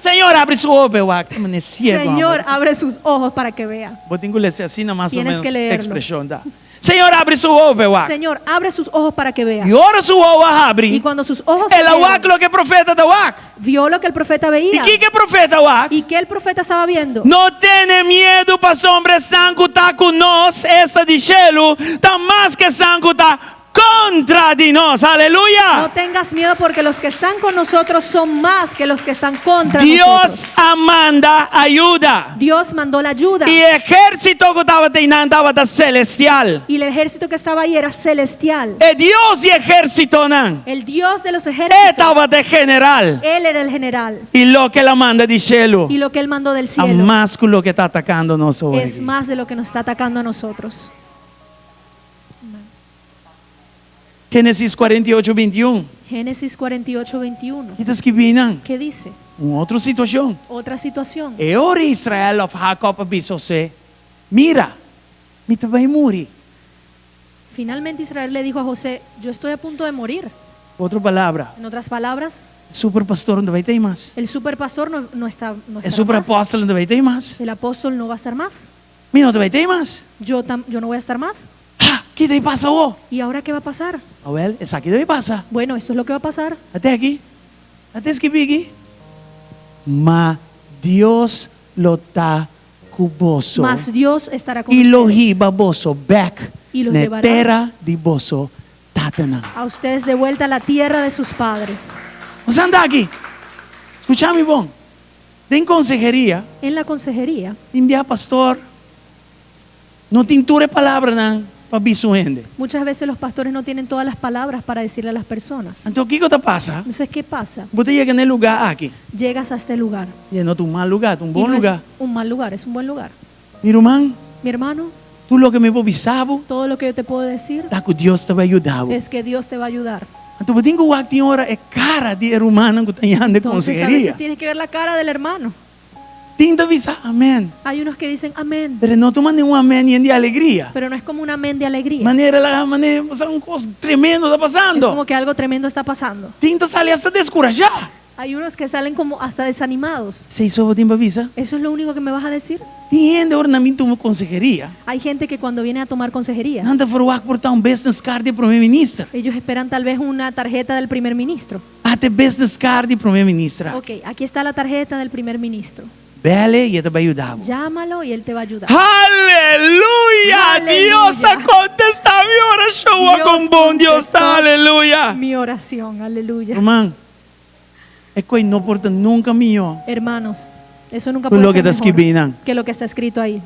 Señor, habri su wowo p'e wak. Señor, abre sus ojos para que vea. Bo tin ku les'é asina mas o Tienes menos que leerlo. ekspreshon ta. Señor, habri su wowo p'e wak. Señor, abre sus ojos para que vea. I ora su wowo a habri, Y cuando sus ojos se el a wak abrieron, loke e profeta ta wak. vio lo que el profeta I veía. kiko e profeta a wak? ¿Y qué el profeta estaba viendo? No tene miedu pasobra esnan ku ta ku nos, esta di shelu, ta mas ku esnan ku ta kontra. kontra di nos. No Aleluya! tengas miedo porque los que están con nosotros son más que los que están contra Dios nosotros. a manda ayuda. Dios mandó la ayuda. I e ehérsito ku tabata einan tabata selestial. Y el ejército que estaba ahí era celestial. E Dios di ehérsitonan. El Dios de los E ejércitos. tabata e general. Él era el general. I loke el a manda di shelu Y lo que él mandó del ta cielo mas ku loke ta atakando nos awor es aki. más de lo que nos está atacando a nosotros. Génesis 48, 21. Génesis 48, 21. Ki ta skibí einan? ¿Qué dice? Un otro situashon. Otra situación. E ora Israel òf Jacob a bisa José, Mira, mi ta bai muri. Finalmente Israel le dijo a José, yo estoy a punto de morir. Ku otro palabra, En otras palabras, e superpastor no ta bai t'ei mas. el superpastor no, no está, no E estará más. superapòstel no ta bai t'ei mas. El apóstol no va a estar más. Mi no ta bai t'ei mas. Yo, tam- yo no voy a estar más. Ha! Ki ta bai pasa awor? ¿Y ahora qué va a pasar? Awèl, esaki ta bai pasa. Bueno, esto es lo que va a pasar. Ate aki. Ate skibí aki. Ma Dios lo ta ku boso. Mas Dios estará con I lo ustedes. hiba boso bèk I los na e llevará. tera di boso tatanan. A ustedes de vuelta a la tierra de sus padres. Nos anda aki. Skucha mi bon. Den konseheria. En la consejería, Tin bia pastor no tin tur e palabranan pa bisa un hende. muchas veces los pastores no tienen todas las palabras para decirle a las personas. Anto kiko ta pasa? Entonces, ¿qué pasa? Bo ta yega na e lugá aki. Llegas a este lugar. I e no ta un mal lugá, ta un Y bon no es lugá. un mal lugar, es un buen lugar. Mi ruman, Mi hermano, tur loke mi por bisa bo, todo lo que yo te puedo decir ta ku Dios ta bai yuda bo. es que Dios te va a ayudar. Anto bo tin ku wak tin ora e kara di e rumannan ku ta yanda e Entonces, a konseheria. veces tienes que ver la cara del hermano. Tin ta bisa amèn. Hay unos que dicen amén, Pero no ta manera un amèn yen di alegria. pero no es como un amén de alegría. Manera la manera, o sea, un kos tremendo ta Es pasando. como que algo tremendo está pasando. Tin ta sali hasta deskurashá. Hay unos que salen como hasta desanimados. Esei so bo tin pa bisa. ¿Eso es lo único que me vas a decir? Tin hende ora nan bin tuma konseheria. Hay gente que cuando viene a tomar consejería, Nan ta verwagt por ta un business card di prome minister. ellos esperan tal vez una tarjeta del primer ministro. Ata e business card di prome minister. Ok, aquí está la tarjeta del primer ministro. Bel e i e ta bai yuda bo. Llámalo y él te va a ayudar. Aleluya! Aleluya. Dios a contestá mi orashon. Dios Kon bon Dios ta. contestó Aleluya! Mi oración, aleluya. Ruman, e kos ei no por ta nunka mihó. Hermanos, eso nunca Ku puede loke ser ta mejor skibí nan. que lo que está escrito ahí.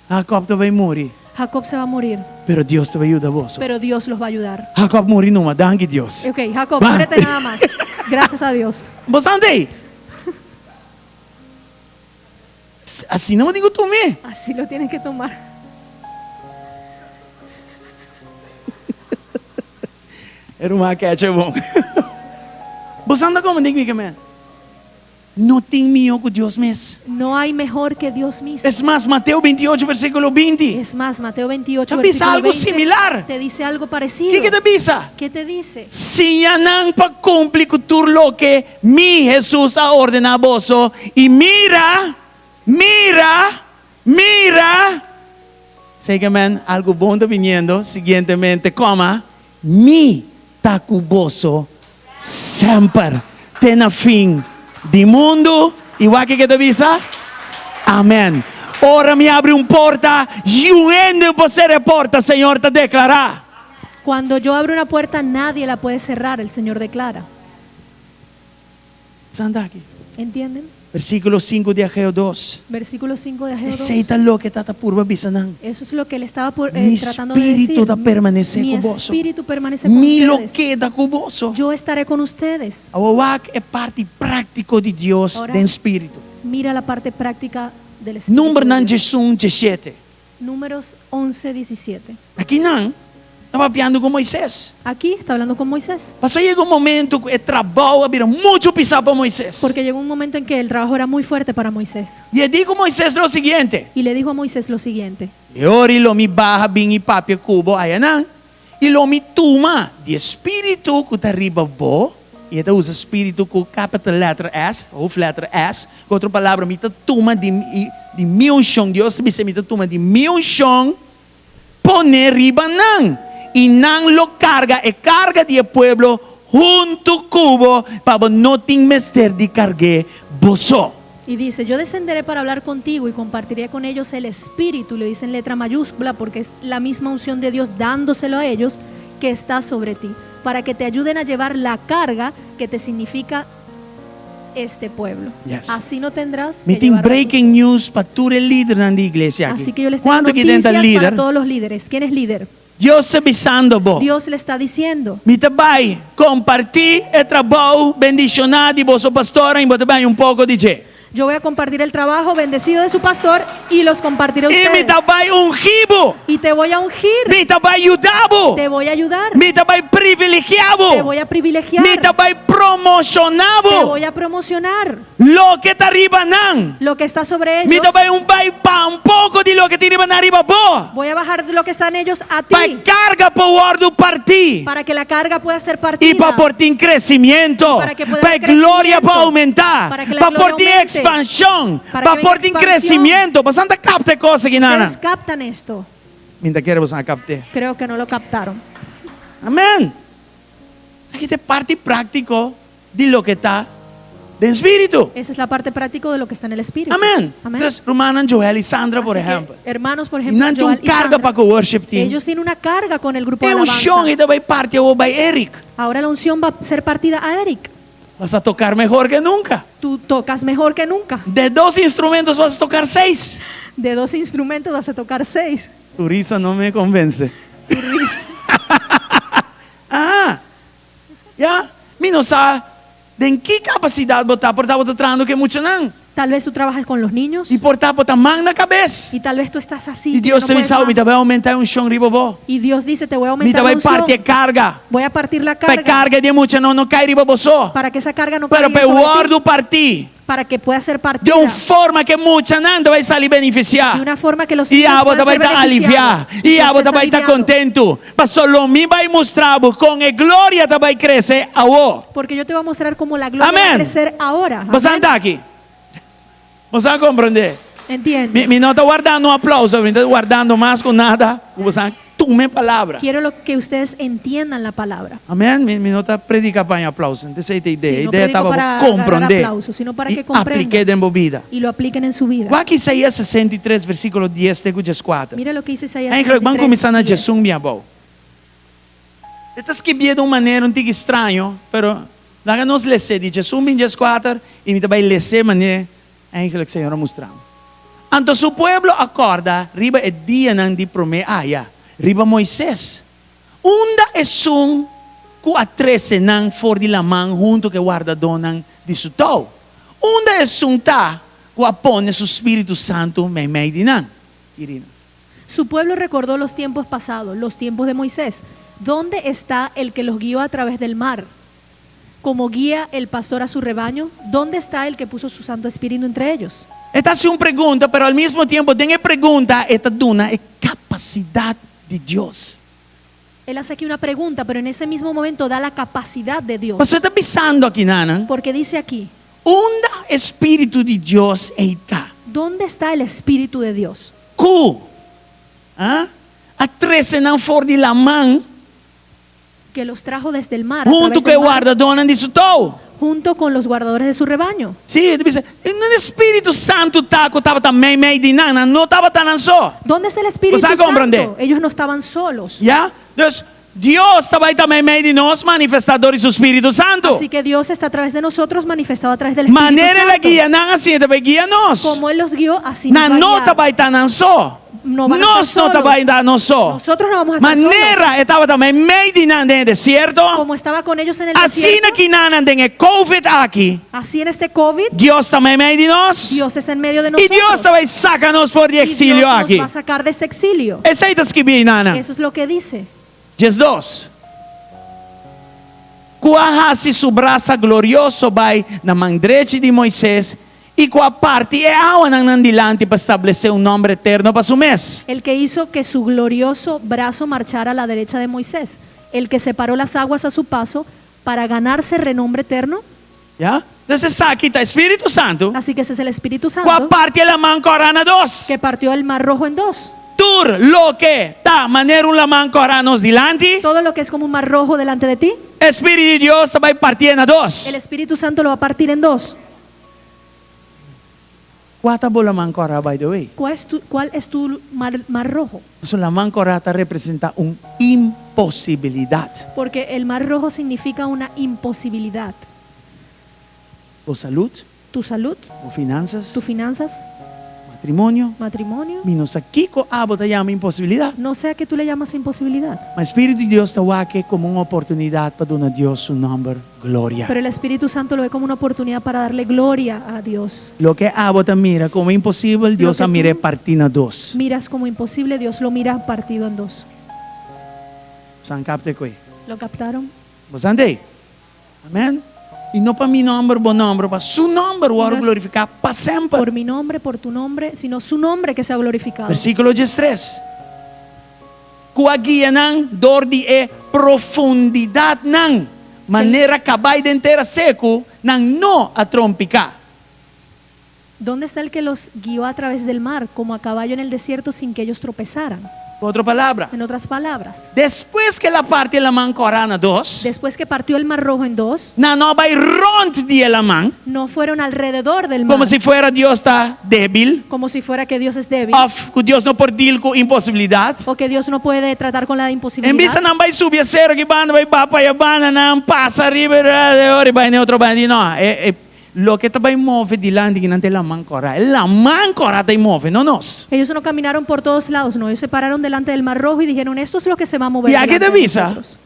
Jacob ta bai muri, Jacob se va a morir, pero Dios ta bai yuda boso. pero Dios los va a ayudar. Jacob muri numa, danki Dios. Ok, Jacob, Va. muérete nada más. Gracias a Dios. Bo sa ei? Asina bo tin ku tum'é. Así lo tienes que tomar. E ruman kecha bon. Bo sa anda komo dik mi men? No tin mihó ku Dios mes. No hay mejor que Dios mismo. Es mas, Mateo 28, versíkulo 20. Es más, Mateo 28, Ta bisa versículo algo 20, similar. te dice algo parecido. Kiko ta bisa? ¿Qué te dice? Siña nan pa kumpli ku tur loke mi, Hesus, a ordená boso, i mira, mira, mira, Sei ke men, algu bon ta biniendo, siguientemente, koma, mi ta ku boso semper, te na fin di mundu, i wak ke ta bisa? Amen. Ora mi abri un porta, niun hende no por sera e porta, Señor ta deklará. Cuando yo abro una puerta, nadie la puede cerrar, el Señor declara. Santa aki. ¿Entienden? Versíkulo sinku di Ageo dos. Versículo 5 de Ageo Esei 2. ta loke e tata purba bisa nan. Eso es lo que él estaba por, eh, Mi tratando de spiritu decir. ta permanesé Mi ku boso. espíritu permanece con Mi lo ustedes. keda ku boso. Yo estaré con ustedes. Awor wak e parti práktiko di Dios Ahora, den spiritu. Mira la parte práctica del espíritu. Numbernan de Dios. diesun diesshete. Números 11, 17. Aki nan ta papiando ku Moisés. Aquí está hablando con Moisés. Paso a yega un momento ku e trabou a bira muchu pisá pa Moisés. Porque llegó un momento en que el trabajo era muy fuerte para Moisés. I e di ku Moisés lo siguiente. Y le dijo a Moisés lo siguiente. E ora ei lo mi baha bin i papia ku bo ayanan, i lo mi tuma di e spiritu ku ta riba bo, i e ta usa spiritu ku capital letter S, hoofdletter S, ku otro palabra mi ta tuma di di mi unshon, Dios ta bisa mi ta tuma di mi unshon, pone riba nan, i nan lo karga e karga di e pueblo huntu ku bo, pa bo no tin mester di karg'é bo so. Y dice, yo descenderé para hablar contigo y compartiré con ellos el Espíritu, lo dice en letra mayúscula porque es la misma unción de Dios dándoselo a ellos, que está sobre ti, para que te ayuden a llevar la carga que te significa este pueblo. Yes. Así no tendrás Mi que tin llevarlo tú breaking news pa tur e lidernan di iglesia aki. Así que yo les tengo Kuantu aki den ta noticias para lider? todos los líderes. ¿Quién es líder? Dios ta bisando bo. Dios le está diciendo. Mi ta bai kompartí e trabou bendishoná di boso pastor i bo ta bai un poko di dje. Yo voy a compartir el trabajo bendecido de su pastor y los compartiré a I mi ustedes. ta bai ungí bo. Y te voy a ungir. Mi ta bai yuda bo. Te voy a ayudar. Mi ta bai privilegiá bo. Te voy a privilegiar. Mi ta bai promoshoná Te bo. voy a promocionar. Loke ta riba nan. Lo que está sobre Mi ellos. ta bai un bai baha un poko di loke tin riba nan riba bo. Voy a bajar lo que está en ellos a Pa ti. e karga por wòrdu partí. Para que la carga pueda ser I partida. pa por tin crecimiento, Para que pueda pa e haber gloria por crecimiento, aumentá, para que la pa gloria por tin aumente, expanshon, para pa que venga por tin expansión. crecimiento. Boso ta kapta e kos aki, nana. Ustedes captan esto. Mi ta kere boso a kapt'é. Creo que no lo captaron. Amén. Aki ta e parti práktiko di loke ta den spiritu. Esa es la parte práctica de lo que está en el espíritu. Amén. Amén. Dus rumannan Joel i Sandra, por Así que, ehèmpel. hermanos, por ejemplo, Nan tin un Joel y karga Sandra, pa ku worship team. Ellos tienen una carga con el grupo de E unshon alabanza. ei ta bai parti awor bai Eric. Ahora la unción va a ser partida a Eric. Vas a tocar mejor que nunca. Tú tocas mejor que nunca. De dos instrumentos vas a tocar seis. De dos instrumentos vas a tocar seis. Tu risa no me convence. Tu risa. Ah, ya. Mi no sa den ki kapasidat bo ta, por ta bo ta trahando ku e muchanan. Tal vez tú trabajas con los niños I por ta bo ta man na kabes. y tal vez tú estás así. I que Dios no ta puedes bisa, mi más. ta bai oumentá e unshon riba bo. Y Dios dice, te voy a Mi aumentar ta la bai unción. parti e karga. Voy a partir la Pa carga. karga di e muchanan no kai riba bo so. Para que esa carga no Pero caiga pa sobre ti. wòrdu partí. Para que pueda ser Di partida. un forma ku e muchanan ta bai sali benefisiá. De una forma que los I niños abo puedan ta bai ser ta aliviá. beneficiados. I abo Estés ta bai ta aliviado. kontentu. Paso lo mi bai mustra bo kon e gloria ta bai krese awo. Porque yo te voy a mostrar cómo la gloria va a Amén. crecer ahora. Boso Amén. ta aki? Boso a komprondé? Entiende. Mi, mi no ta wardando un aplouso, mi ta wardando mas ku nada. Boso tuma e palabra. Quiero lo que ustedes entiendan la palabra. Amén. Mi, mi no ta prediká pa aplouso. Esei ta e idea. Sí, no idea predico tabata para komprondé. agarrar aplausos, sino para I que comprendan. apliká den bo bida. Y lo apliquen en su vida. Wak Isaías 63, versíkulo 10 te ku 14. Mira lo que dice Isaías Eigenlijk, ban 63, kuminsá na 10. 11 bin abou. E ta skirbí di un manera un tiki straño, pero laga nos les'é di 11 bin 14 i mi ta bai les'é manera eigenlijk Señor a mustra mi. Anto su pueblo a kòrda riba e dianan di promé aya, riba Moises, unda esun ku a trese nan for di laman huntu ku e wardadónan di su tou, unda esun ta ku a pone su spiritu santu meimei di nan. Irina. Su pueblo recordó los tiempos pasados, los tiempos de Moisés. ¿Dónde está el que los guió a través del mar? Como guía el pastor a su rebaño, ¿dónde está el que puso su Santo Espíritu entre ellos? E ta hasi un pregunta, pero al mismo tiempo den e pregunta e ta duna e kapasidat di Dios. Él hace aquí una pregunta, pero en ese mismo momento da la capacidad de Dios. Pasobra e ta bisando aki nan, Porque dice aquí, Unda e Spiritu di Dios ei ta? ¿dónde está el Espíritu de Dios? Ku a trese nan for di laman Que los trajo desde el mar. a huntu través ku e del mar, wardadónan di su tou. junto con los guardadores de su rebaño. Sí, e ta bisa, unda e Spiritu Santu ta ku tabata meimei di nan, nan no tabata nan so. ¿Dónde está el Espíritu Bo sa komprondé? Santo? Ellos no estaban solos. Ya? Dus, Dios ta bai ta meimei di nos manifestá dor di su Spiritu Santu. Así que Dios está a través de nosotros manifestado a través del Espíritu Manera el a Santo. guia nan asina e ta bai guia nos. Como Él los guió, así nos Nan va a no guiar. ta bai ta nan so. No van a Nos estar no ta solos. bai ta nos so. Nosotros no vamos a estar solos. Manera e tabata meimei di nan den e desierto. Como estaba con ellos en el Asina desierto, aki nan den e COVID aki. así en este COVID, Dios ta meimei di nos. Dios está en medio de I nosotros. Dios ta bai saka nos for di Y eksilio Dios nos aki. va a sacar de este exilio. Esei ta skibí einan. Eso es lo que dice. 12. Ku a hasi su brasa glorioso bai na man drechi di Moisés i ku a parti e awanan nan dilanti pa establesé un nòmber eterno pa su mes. El que hizo que su glorioso brazo marchara a la derecha de Moisés, el que separó las aguas a su paso para ganarse renombre eterno. Ya? Entonces esaki ta Spiritu Santu Así que ese es el Espíritu ku a Santo parti e laman kòrá na dos. que partió el mar rojo en dos. Tur loke ta manera un laman kòrá nos dilanti, Todo lo que es como un mar rojo delante de ti, Spiritu di Dios ta bai partié na dos. el Espíritu Santo lo va a partir en dos. Kua ta bo laman kòrá, by the way? Kua es tu, cuál es tu mar, mar rojo? Pasobra laman kòrá ta representá un imposibilidat. Porque el mar rojo significa una imposibilidad. Bo salud. Tu salud. Bo finanzas. Tu finanzas. Matrimonio. Matrimonio. Mi no sa kiko abo ta yama imposibilidat. No sé a qué tú le llamas imposibilidad. Ma Spiritu di Dios ta wak e komo un oportunidat pa duna Dios su nòmber gloria. Pero el Espíritu Santo lo ve como una oportunidad para darle gloria a Dios. Loke abo ta mira komo imposibel, Dios a mira e partí na dos. Miras como imposible, Dios lo mira partido en dos. Bosan kapta e koe? Lo captaron? Bosan ta ei? Amèn. I no pa mi nòmber, bo nòmber, pa Su nòmber wòrdu glorifiká pa semper. Por mi nombre, por tu nombre, sino Su nombre que sea glorificado. Versíkulo 13. Ku a guia nan dor di e profundidatnan, manera kabai den tera seku, nan no a trompiká. Dónde está el que los guió a través del mar, como a caballo en el desierto, sin que ellos tropezaran? Ku otro palabra. En otras palabras. Despues ku el a parti e laman kòrá na dos. Después que partió el mar Rojo en dos. Nan no a bai rònt di e laman. No fueron alrededor del mar. Komo si fuera Dios ta débil. Como si fuera que Dios es débil. Òf ku Dios no por deal ku imposibilidat. O que Dios no puede tratar con la imposibilidad. En bista nan bai subi e sero aki banda, bai baha pa e banda, nan pasa riba e ora i bai na e otro banda. Di no, e loke ta bai move dilanti ki nan ta e laman kòrá. E laman kòrá ta e move, no nos. Ellos no caminaron por todos lados, no, ellos se pararon delante del mar Rojo y dijeron, Esto es lo que se va a mover I aki delante ta de bisa nosotros.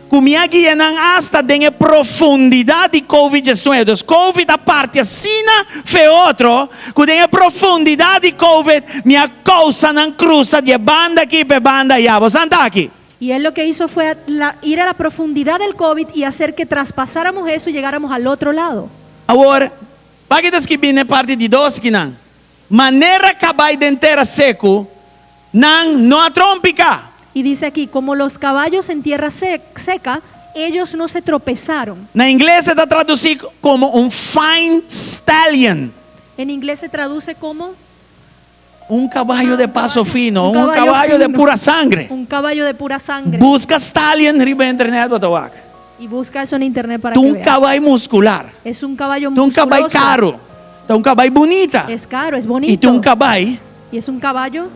ku mi a guia nan asta den e profundidat di Covid 19. Dus Covid a parti asina fe otro ku den e profundidat di Covid mi a kousa nan krusa di e banda aki pa e banda ayá. Bosan ta aki? Y él lo que hizo fue a la, ir a la profundidad del COVID y hacer que traspasáramos eso y llegáramos al otro lado. Awor, paki ta skibí na e parti di dos akinan, Manera kabai den tera seku, nan no a trompiká. Y dice aquí, como los caballos en tierra seca, ellos no se tropezaron. Na ingles e ta tradusí komo un fine stallion. En inglés se traduce como. Un kabayo de paso fino, un kabayo de pura sangre. Un caballo de pura sangre. Buska stallion riba internet bo ta wak. Y busca eso en internet para Ta que un veas. kabai muskular. Es un caballo Ta un kabai musculoso. karu. Ta un kabai bunita. Es caro, es I ta bonito. un kabai. Y es un caballo.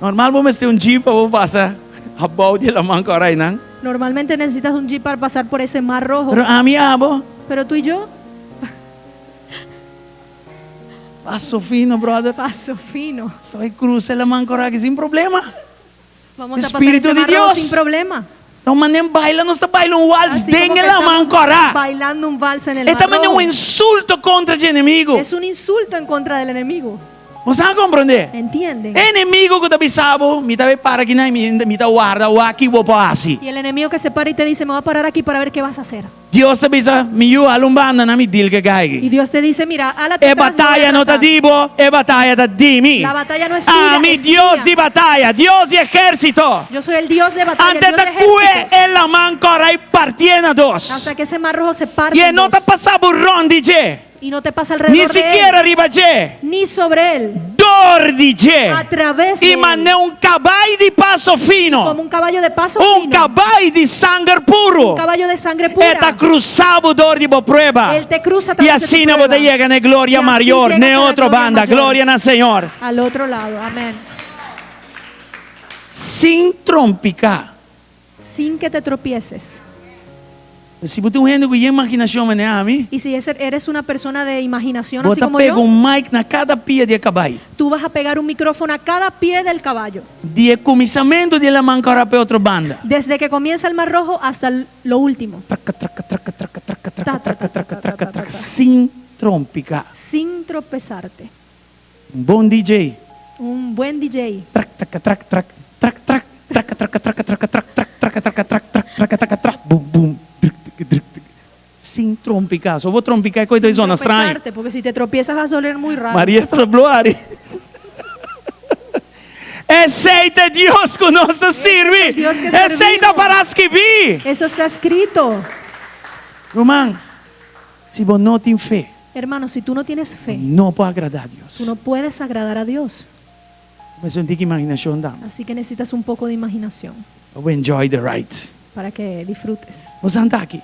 Normal bo mester un jeep pa bo pasa abou di e laman ku ora einan. Normalmente necesitas un jeep para pasar por ese mar rojo. Pero ami i abo. Pero tú y yo. Paso fino, brother. Paso fino. Estoy cruza e laman ku ora aki sin problema. Vamos a pasar Espíritu ese di mar rojo Dios. sin problema. Ta un manera baila, nos ta baila un wals Así den como e que laman estamos kòrá. bailando un vals en el E mar ta manera rojo. un insulto kontra dje enemigu. Es un insulto en contra del enemigo. Bo sa komprondé? Entienden? E enemigu ku ta bisa bo, Mi ta bai para aki nan i mi ta warda wak ki bo por hasi. Y el enemigo que se para y te dice, me voy a parar aquí para ver qué vas a hacer. Dios ta bisa, Mi yu, hala un banda na mi deal ke Y kai. Dios te dice, mira, hálate E atrás, yo voy a bataya no ta tratar. di bo, e bataya ta di mi. La batalla no es tuya, Ami es Dios mía. di bataya, Dios di ejército. Yo soy el Dios de batalla, el Ante Dios ta de kue ejércitos. e laman kòrá i partié na dos. Hasta que ese mar rojo se parte I e en no ta dos. pasa bo rònt di dje, Y no te pasa ni alrededor de él, sikiera riba dje. ni sobre él. Dor di dje. A través de I él. manera un kabai di paso fino. Como un caballo de paso Un fino. kabai di sanger puru. Un caballo de sangre E pura. ta krusa bo dor di bo prueba. Él te cruza a I través de tu asina bo ta prueba. yega na e gloria Y así mayor, llegas na e a la otro gloria banda. mayor. Gloria na Señor. Al otro lado. Amén. Sin trompiká. Sin que te tropieces. Si bo tin un hende ku yen imaginashon manera ami, Y si eres una persona de imaginación bo así ta como pega yo, un mic na kada pia di e kabai. tú vas a pegar un micrófono a cada pie del caballo. Di e kuminsamentu di e laman kòrá pa e otro banda. Desde que comienza el Mar Rojo hasta lo último. Traka, traka, traka, traka, traka, Ta, traka, ta, traka, ta, ta, traka, ta, traka, ta, traka, ta. sin trompiká. Sin tropezarte. Un bon DJ. Un buen DJ. Trak, traka, trak, trak, trak, trak, traka, traka, traka, traka, trak, trak, traka, traka, trak, trak, traka, traka, trak, bum, bum, druk, druk, druk, druk. Sin trompiká. So bo trompiká e koe ta Sin zona straño. tropezarte, porque si te tropiezas vas a doler muy raro. Marieta ta blo ari. Esei ta e Dios ku nos ta sirbi. Dios que Esei ta servimos. para skibí. Eso está escrito. Ruman, si bo no tin fe. Hermano, si tú no tienes fe, No por agradá Dios. tú no puedes agradar a Dios. Mester un tiki imaginashon dam. Así que necesitas un poco de imaginación Pa bo enjoy the ride. para que disfrutes. Bo santa aki.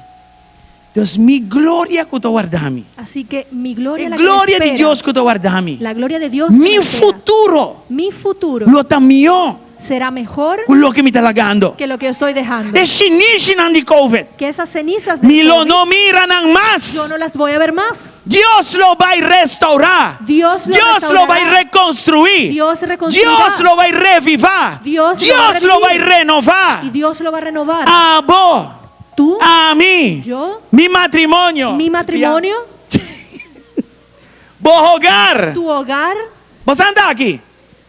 Dus mi gloria ku ta warda mi. Así que mi gloria E la que me gloria di espera, Dios ku ta warda mi. la gloria de Dios que Mi me espera, futuro mi futuro lo ta mihó será mejor ku loke mi ta lagando. que lo que yo estoy dejando. E shinishinan di Covid, Que esas cenizas del mi lo COVID, no mira nan mas. yo no las voy a ver más. Dios lo bai restaurá. Dios lo Dios lo bai restaurará. rekonstruí. Dios reconstruirá. Dios lo bai revivá. Dios lo va a Dios lo bai revivir. renová. Y Dios lo va a renovar. Abo, Tú, ami, yo, mi matrimonio, mi matrimonio, bo hogar. tu hogar, Bo sa anda aki.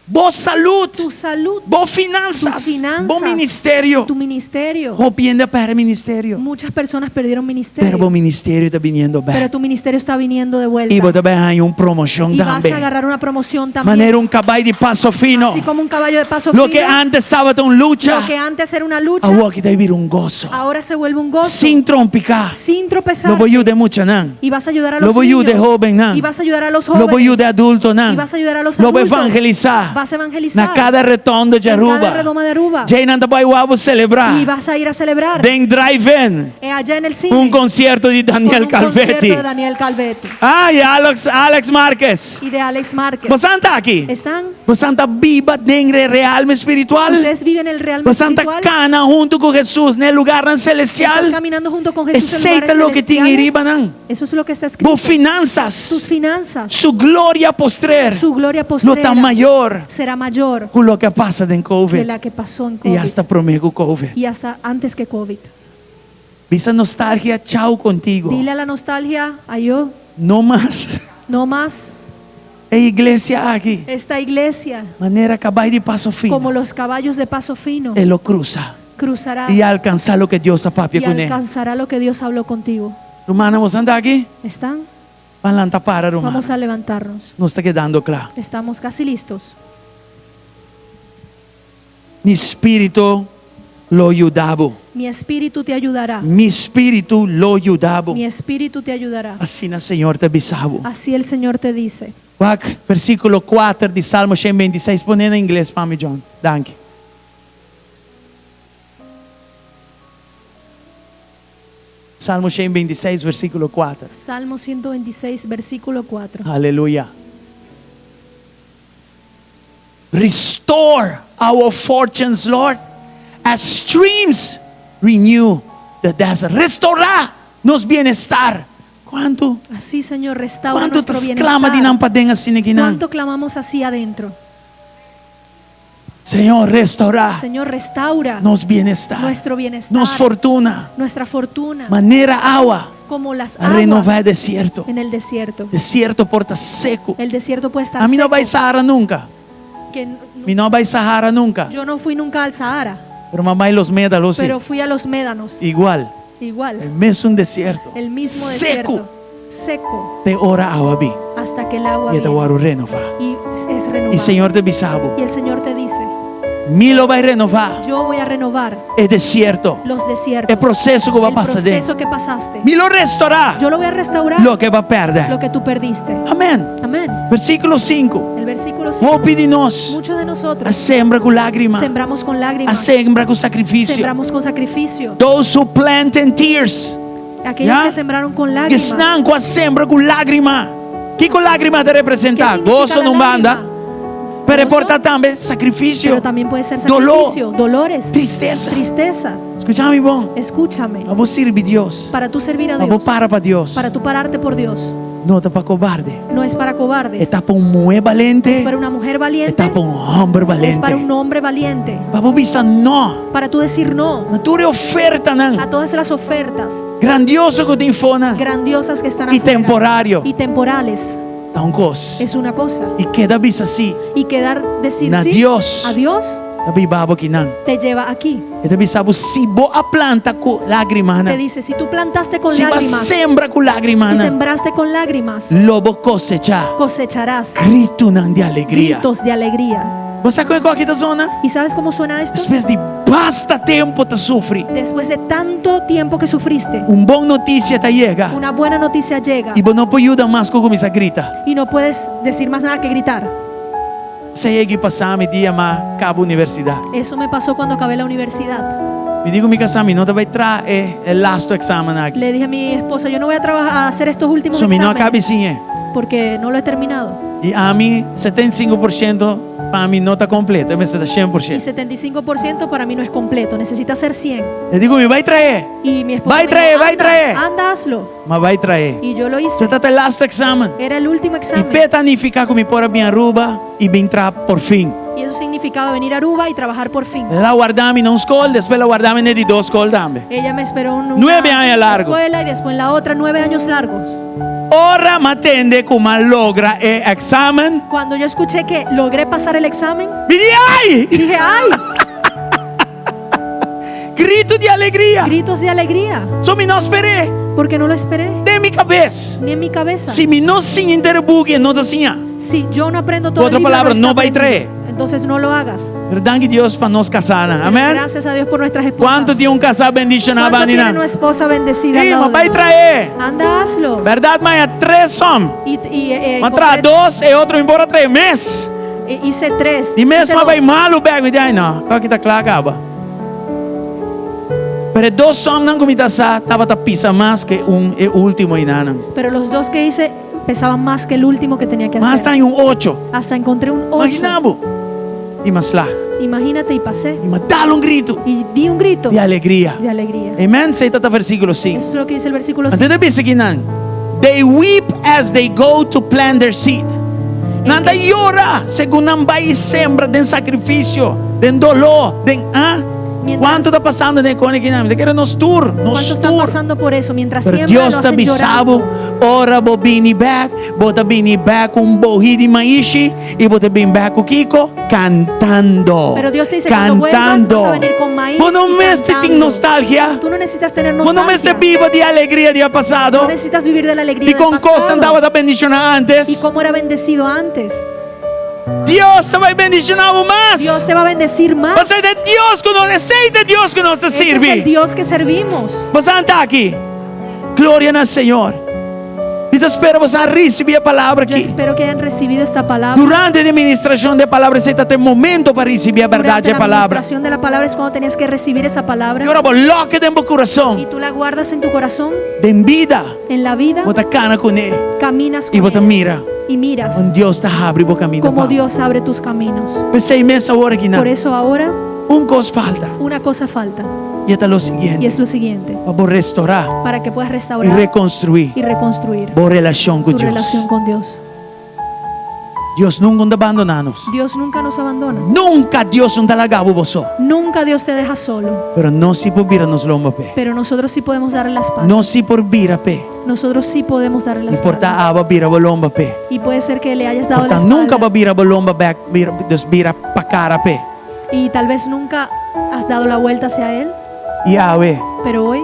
Bo salud, tu salud, bo finanzas, tus finanzas, bo ministerio. tu ministerio. Hopi hende a perde ministerio. Muchas personas perdieron ministerio. Pero bo ministerio ta biniendo Pero bek. tu ministerio está viniendo de vuelta. I bo ta bai haña un promoshon Y vas tambe. a agarrar una promoción también. Manera un kabai di paso fino. Así como un caballo de paso Loke fino. antes tabata un lucha, Lo que antes era una lucha, awor aki ta bira un goso. ahora se vuelve un gozo. Sin trompiká. Sin tropezar. Lo bo yuda e muchanan. Y vas a ayudar a Lo los bo yuda e niños. hóbennan. Y vas a ayudar a los Lo jóvenes. bo yuda e adultonan. Y vas a ayudar a los Lo bo adultos. evangelisá. Vas a evangelizar. Na kada retònde di En Aruba. cada redoma de Aruba. Djei nan ta bai wak bo selebrá. Y vas a ir a celebrar. Den drive-in. Allá en el cine. Un konsierto di Con Daniel un Calvetti. concierto de Daniel Calvetti. Ay, Alex, Alex Márquez. Y de Alex Márquez. Bo ta aki? Están. Bo ta biba den e realme espiritual? Ustedes viven el realme Bo ta espiritual. kana huntu ku Hesus na lugarnan Estás selestial? caminando junto con Jesús en Esei ta lugares loke tin celestiales. ariba nan. Eso es lo que está escrito. Bo finanzas. Tus finanzas. Su gloria postrer. Su gloria Lo postrera. ta mayor Será mayor ku loke a pasa den que COVID. la que pasó en I COVID. hasta promé ku COVID. Y hasta antes que COVID. Bisa nostalgia, chau kontigo. Dile a la nostalgia, a yo, No mas. no más. E iglesia aki. Esta iglesia, Manera kabai di paso fino. como los caballos de paso fino, E lo krusa. cruzará I alkansá loke Dios a papia y kuné. alcanzará lo que Dios habló contigo. Rumannan, boso ta aki? ¿Están? Ban lanta para, ruman. Vamos a levantarnos. Nos ta kedando kla. Estamos casi listos. Mi spiritu lo yuda bo. Mi espíritu te ayudará. Mi spiritu lo yuda bo. Mi espíritu te ayudará. Asina Señor ta bisa bo. Así el Señor te dice. Wak, versíkulo 4 di Salmo 126. Pone na ingles pa mi, John. Danki. Salmo 126, versíkulo 4. Salmo 126, versículo 4. Aleluya. Restore our fortunes, Lord, as streams renew the desert. Restorá nos bienestar. Kuantu? Así, Señor, restaura Kuantu nuestro ta sklama di bienestar. nan paden asina akinan? ¿Cuánto clamamos así adentro? Señor, restorá Señor, restaura nos bienestar, nuestro bienestar, nos fortuna, nuestra fortuna, manera awa como las a renová aguas desierto. en el desierto. Desierto por ta seku. El desierto puede estar Ami no seco. a bai Sahara nunka. Que n- Mi no a bai Sahara nunka. yo no fui nunca al Sahara, Pero m'a bai Los Médanos sí. pero fui a los médanos. Igual. Igual. E mesun desierto. El mismo Seku. desierto. Seco. Te ora awa bin. Hasta que el agua I e ta viene wòrdu renová. y es renovado. I Señor ta bisa bo. Y el Señor te dice, Mi lo bai renová. yo voy a renovar E desierto. los desiertos. E proseso ku bo a El pasa den. proceso que pasaste. Mi lo restorá. Yo lo voy a restaurar Loke bo a pèrdè. lo que tú perdiste. Amèn. Amén. Versíkulo 5. El versículo 5. Hopi di nos. Muchos de nosotros A sembra ku lágrima. sembramos con A lágrimas. sembra ku sakrifisio. Sembramos con sacrificio. Those who plant in tears. Aquellos Ya? que sembraron con lágrimas. Esnan ku a sembra ku lágrima. Kiko lágrima ta ¿Qué representá? significa Goso la na un banda. lágrima? Pero Gozo. por ta tambe sakrifisio. Pero también puede ser Dolor. sacrificio, dolores, Tristesa. tristeza. Skucha mi bon. Escúchame. Pa bo sirbi Dios. Para tú servir a Pa bo Dios, para pa Dios. para tú pararte por Dios, No ta pa kobarde. no es para cobardes. E ta pa un muhé balente. Es para una mujer valiente. E ta pa un hòmber Es para un balente. hombre valiente. Pa bo bisa no. Para tú decir no Na tur ofertanan. a todas las ofertas Grandioso ku tin afónan. grandiosas que están I afuera temporario. y temporales. Ta un kos. Es una cosa. I keda bisa sí. Y quedar decir Na sí Dios. a Dios Ta hiba bo akinan. te lleva aquí. E ta bisa bo si bo a planta ku lágrima. Te dice, si tú plantaste con Si bo a lágrimas, sembra ku lágrima. si sembraste con lágrimas, Lo bo kosechá. cosecharás Gritonan di alegria. gritos de alegría. Bo sa kon esaki ta zona? ¿Y sabes cómo suena esto? Despues di basta tempu ta sufri. Después de tanto tiempo que sufriste, Un bon notisia ta yega. una buena noticia llega I bo no por yuda mas ku kuminsá grita. y no puedes decir más nada que gritar. Esei a pasa mi dia m'a kaba universidat. Eso me pasó cuando acabé la universidad. Mi di ku mi kasá, mi no ta bai traha e e lastu eksamen aki. Le dije a mi esposa, yo no voy a trabajar, a hacer estos últimos So mi no a exámenes kabi siñ'é. porque no lo he terminado. I ami 75% pa mi no ta kompleto, e mester ta shen por Y shen. 75% para mí no es completo, necesita ser 100. E di ku mi, bai trah'é. Y mi esposa Bai me dijo, trah'é, bai anda, trah'é. anda, hazlo. Ma bai trah'é. Y yo lo Se hice. ta ta e lastu eksamen. Era el último I examen. p'e ta nifiká ku mi por a bin Aruba i bin traha por fin. Y eso significaba venir a Aruba y trabajar por fin. El a warda mi na un skol, despues el a warda mi na e di dos skol tambe. Ella me esperó en una Nuebe aña largu. escuela y después en la otra, nueve años largos. Ora m'a tende ku m'a logra e eksamen, Cuando yo escuché que logré pasar el examen, mi di, Ai! dije, ¡ay! Gritu di alegria! Gritos de alegría, So mi no sper'é porque no lo esperé, den mi kabes. ni en mi cabeza. Si mi no siña henter e buki, e no ta siña. Si yo no aprendo todo el Otra libro, palabra, no está no bai aprendido. trae. Entonces no lo hagas. Pero danki Dios pa nos kasánan. Pero Amén. Gracias a Dios por nuestras esposas. Kuantu tin un kasá bendishoná ¿Cuánto bandi tiene nan? una esposa bendecida? al Sí, lado ma de bai uno? trae. Anda, hazlo. Bèrdat, ma ya tres som. Y, y, eh, Ma traha encontré- dos, e otro mi por a trae mes. eh, hice tres. Di mes hice ma bai dos. malu bèk. Mi di, ai no, kòke ki ta kla kaba. Pero e dos somnan ku mi ta sa tabata pisa mas ku e un e último einanan. Pero los dos que hice pesaban más que el último que tenía que Mas hacer. ta un ocho. Hasta encontré un ocho. Imagina bo. I m'a slag. Imagínate y pasé. I m'a dal un gritu Y di un grito di alegria. de alegría. Amen. Esei ta ta versíkulo sinku. Eso es lo que dice el versículo Anto 5. ta bisa kinan, They weep as they go to plant their seed. Nan ta yora segun nan bai sembra den sakrifisio, den doló, den ah. Mientras- Kuantu ta pasando den kone kinan? Mi ta kere nos tur, nos ¿Cuánto están tur. pasando por eso? Mientras Pero siembran, Dios lo ta hacen bisa bo, llorando. ora bo bini bek, bo ta bini bek ku un bohí di maishi i bo ta bin bek ku kiko? Cantando. Pero Dios te dice, cuando vuelvas, Cantando. vas a venir con maíz Bo no y mester tin cantando. nostalgia. Tú no necesitas tener Bo no mester nostalgia. biba di alegria di pasado. No necesitas vivir de la alegría Di del kon kosnan pasado. tabata bendishoná antes. Y cómo era bendecido antes. Dios ta bai bendishoná bo mas. Dios te va a bendecir más. Pasobra ta e Dios ku nos, esei ta e Dios ku nos ta Ese es sirbi. el Dios que servimos. Boso ta aki. Gloria na Señor. Mi ta spera boso a risibí e palabra Yo aki. espero que hayan recibido esta palabra. Durante e ministrashon di e palabra, esei ta e momento pa risibí e bèrdat Durante di e la palabra. administración de la palabra es cuando tenías que recibir esa palabra. I ora bo lòk e den bo kurason. Y tú la guardas en tu corazón, Den bida, en la vida, bo ta kana kuné. caminas I con bo ta ella mira y miras kon Dios ta habri bo kaminda cómo pa. Dios abre tus caminos. P'esei mes awor aki Por nan, eso ahora un kos falta. una cosa falta I e ta lo y siguiente. es lo siguiente, Pa bo restorá para que puedas i restaurar rekonstruí y reconstruir bo relashon ku tu Dios. relación con Dios. Dios nunka no ta bandoná nos. Dios nunca nos abandona. Nunka Dios no ta laga bo bo so. Nunca Dios te deja solo, Pero nos sí por bira nos lomba p'e. pero nosotros sí podemos darle la espalda. Nos sí por bira p'e. Nosotros sí podemos darle la I por ta espalda. abo a bira bo lomba p'e. Y puede ser que le hayas dado Por la ta nunka espalda. bo a bira bo lomba bèk, bira, dus bira pa kara p'e. Y tal vez nunca has dado la vuelta hacia Él, I awe, pero hoy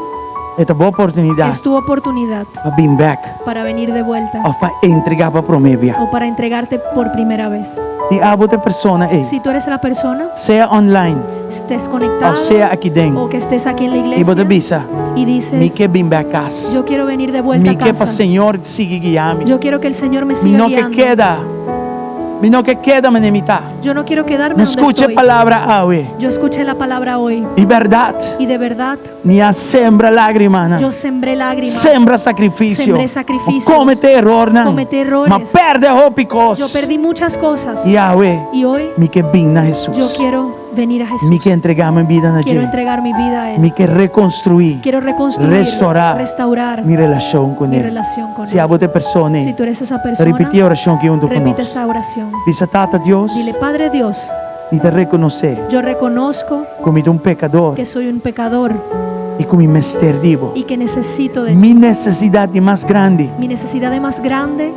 e ta bo oportunidat es tu oportunidad pa bin bèk para venir de vuelta òf pa entregá pa promé bia. o para entregarte por primera vez. Si abo ta e persona ei, Si tú eres la persona, sea online estés conectado òf sea aki den, o que estés aquí en la i bo ta iglesia bisa, y dices, Mi ke bin bèk kas. yo quiero venir de vuelta Mi a ke pa casa. Señor sigui guia mi. Yo quiero que el Señor me Mi siga no ke guiando. keda. Mi no ke keda manera mi ta. Yo no quiero quedarme Mi donde skucha e estoy. palabra awe. Yo escuché la palabra hoy I bèrdat, y de verdad mi a sembra lágrimanan. yo sembré lágrimas. Sembra sakrifisio. Sembré sacrificios. Kometé erornan. Cometí errores. M'a pèrdè hopi kos. Yo perdí muchas cosas. I awe, Y hoy mi ke bin na yo Hesus. quiero venir a Jesús. Mi ke entregá mi bida na Quiero dje. entregar mi vida a Él. Mi ke rekonstruí. Quiero reconstruir, Restorá restaurar mi relashon ku mi ne. relación con Si Él. abo ta e persona, Si tú eres esa persona, ripití e orashon aki huntu ku repite nos. esta oración. Bisa Tata Dios, Dile, Padre Dios, mi ta rekonosé yo reconozco ku mi ta un pekador que soy un pecador i ku mi mester di bo. y que necesito de ti. Mi nesesidat di mas grandi Mi necesidad de más grande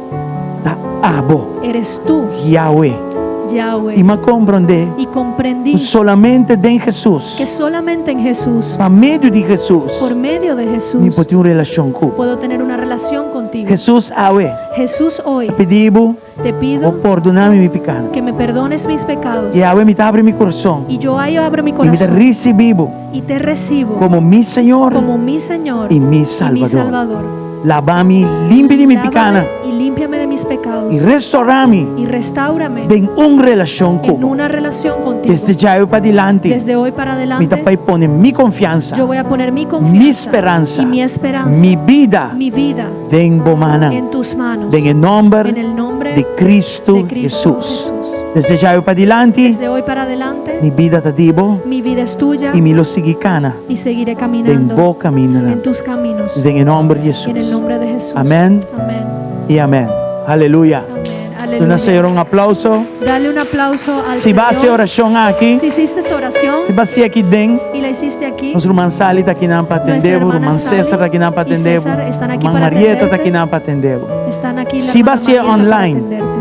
ta abo, eres tú, Yahweh. Yahweh. I m'a komprondé Y comprendí ku solamente den Hesus, que solamente en Jesús, pa medio di Hesus, por medio de mi Jesús, por tin un relashon ku. puedo tener una relación contigo. Hesus awe, Jesús, hoy ta pidi bo, te bo pido pordoná mi mi pikánan. que me perdones mis pecados. I awe mi ta abri mi kurason Y yo ahí abro mi i mi ta corazón risibí bo y te recibo komo mi Señor como mi Señor i mi y mi Salbador. Salvador. Laba mi limpi di mi pikánan. Lávame y límpiame de mis pecados. I restorá mi. Y restáurame. Den un relashon ku En bo. una relación contigo. Desde djawe padilanti. Desde hoy para Mi adelante. ta bai pone mi konfiansa. Yo voy a poner mi confianza. Mi speransa. Y mi esperanza. Mi bida. Mi vida. Den bo mannan. En tus manos. Den e nòmber En el nombre di Cristo de Cristo Hesus. Jesús. Desde djawe padilanti. Desde hoy para adelante. Mi bida ta di bo. Mi vida es tuya. I mi lo sigui kana. Y seguiré Den caminando. bo kamindanan. En tus caminos. Den e nòmber di En el Hesus. nombre de Jesús. Amén. Amén. I amén. Aleluya. Amén. Duna Aleluya. Señor un aplauso. Dale un aplauso al Si bo a hasi Señor. orashon aki, Si hiciste esta oración si bo a hasié aki den, y la hiciste aquí, nos ruman Sally ta akinan pa Nuestra atendé bo, hermana ruman Sally César ta akinan pa y atendé bo, César están aquí ruman para Marieta ta atenderte. akinan pa atendé bo. Están aquí la Si hermana bo a hasié Marieta para online, atenderte.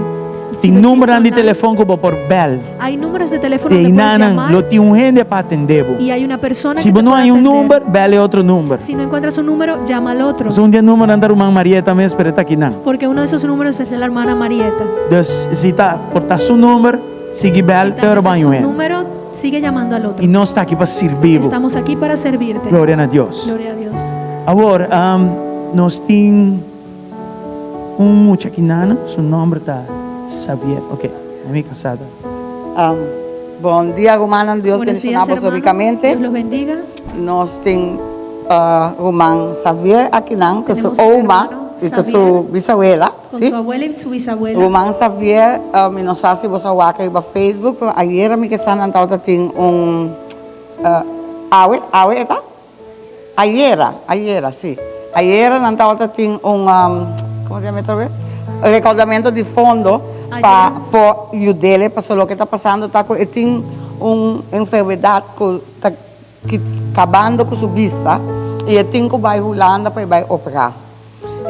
Si Tin lo hiciste numbernan di online, telefon ku bo por bèl. Hay números de teléfono Di que puedes einanan llamar lo tin un hende pa atendé bo. y hay una persona Si que bo te no puede hay un atender. number, bèl e otro number. Si no encuentras un número, llama al otro. Pasobra un di e numbernan ta ruman Marieta mes, pero e ta akinan. Porque uno de esos números es de la hermana Marieta. Dus si ta por ta su number, sigui bèl Si te ora tal vez bo es haña su un hende. número, sigue llamando al otro. I nos ta aki pa sirbi bo. Estamos aquí para servirte. Gloria na Dios. Gloria a Dios. Awor, nos tin Un mucha kinana, su nomber ta Xavier. Ok, mi casá ta. Bon dia rumannan, Dios Buenos bendiciona días, boso hermanos. ricamente. Dios los bendiga. Nos tin ruman Xavier akinan cu su Tenemos un oma hermano, y cu su Xavier, bisabuela, con si? su abuela y su bisabuela. Ruman Xavier, mi no sa si boso a wak riba Facebook, pero ayera mi ke sa nan tabata tin un awe, awe e ta? Ayera, ayera, si. Ayera nan tabata tin un, como se llama otra vez? Recaudamento di fondo pa por yud'ele, pasobra loke ta pasando ta cu e tin un enfermedad cu ta cabando cu su bista y e tin cu bay Hulanda pa e bay opera.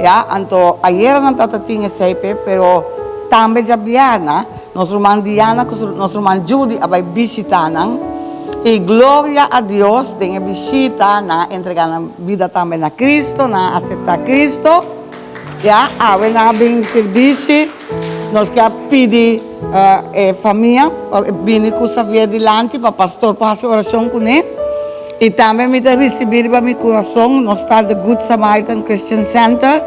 Ya, anto ayera nan tabata tin esey p'e, pero tambe djabièrna nos ruman Diana ku nos ruman Judy a bai bishitá nan i gloria a Dios den e bishita nan a entregá nan bida tambe na Cristo, nan a aseptá Cristo. Ya, awe nan a bin sirbishi, nos ke a pidi e famia pa bini ku Xavier dilanti pa pastor por hasi orashon kuné. I tambe mi ta risibí riba mi kurason, nos ta The Good Samaritan Christian Center.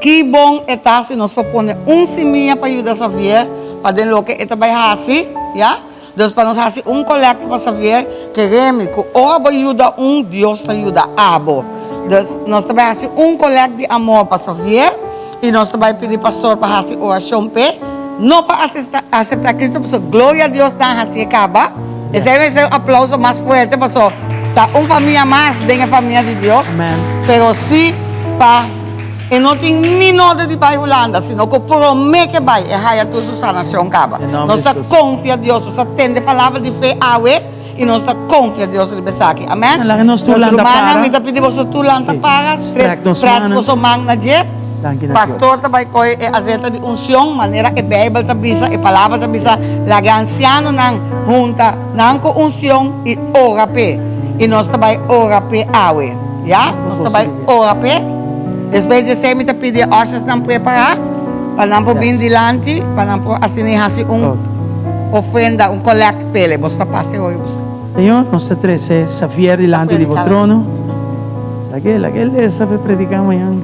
Ki bon e ta si nos por pone un simia pa yuda Xavier pa den loke e ta bai hasi, ya. Dus pa nos hasi un kolekta pa Xavier, kere mi ku ora bo yuda un, Dios ta yuda abo. Dus nos ta bai hasi un kolèkt di amor pa Xavier i nos ta bai pidi pastor pa hasi orashon p'e, no pa aseptá Cristo pasobra gloria a Dios nan hasié kaba. Esei mester un aplauso mas fuerte paso ta un famia mas den e famia di Dios. Pero si pa e no tin ni nota di bai Hulanda sino ku prome ke bai e haya tur su sanacion kaba. Nos ta confia Dios, nos ta tende palabra di fe awe y nos ta confia Dios riba esaki. Amen. Nos rumannan mi ta pidi boso tur lanta para, stretch boso man na dje. Pastor ta bai kohe e azeta di unsion, manera e Beibel ta bisa, e Palabra ta bisa, laga e ansianonan hunta nan ku unsion i ora p'e. I nos ta bai ora p'e awe. Ya, nos ta bai ora p'e. Despues di esei mi ta pidi e ushersnan prepará pa nan por bin dilanti, pa nan por asina i hasi un ofrenda, un collect p'e. Boso ta pasa e ora i buska. Señor, nos ta trese Xavier dilanti di bo trono. Lag'é, lag'é lesa p'e prediká mañan.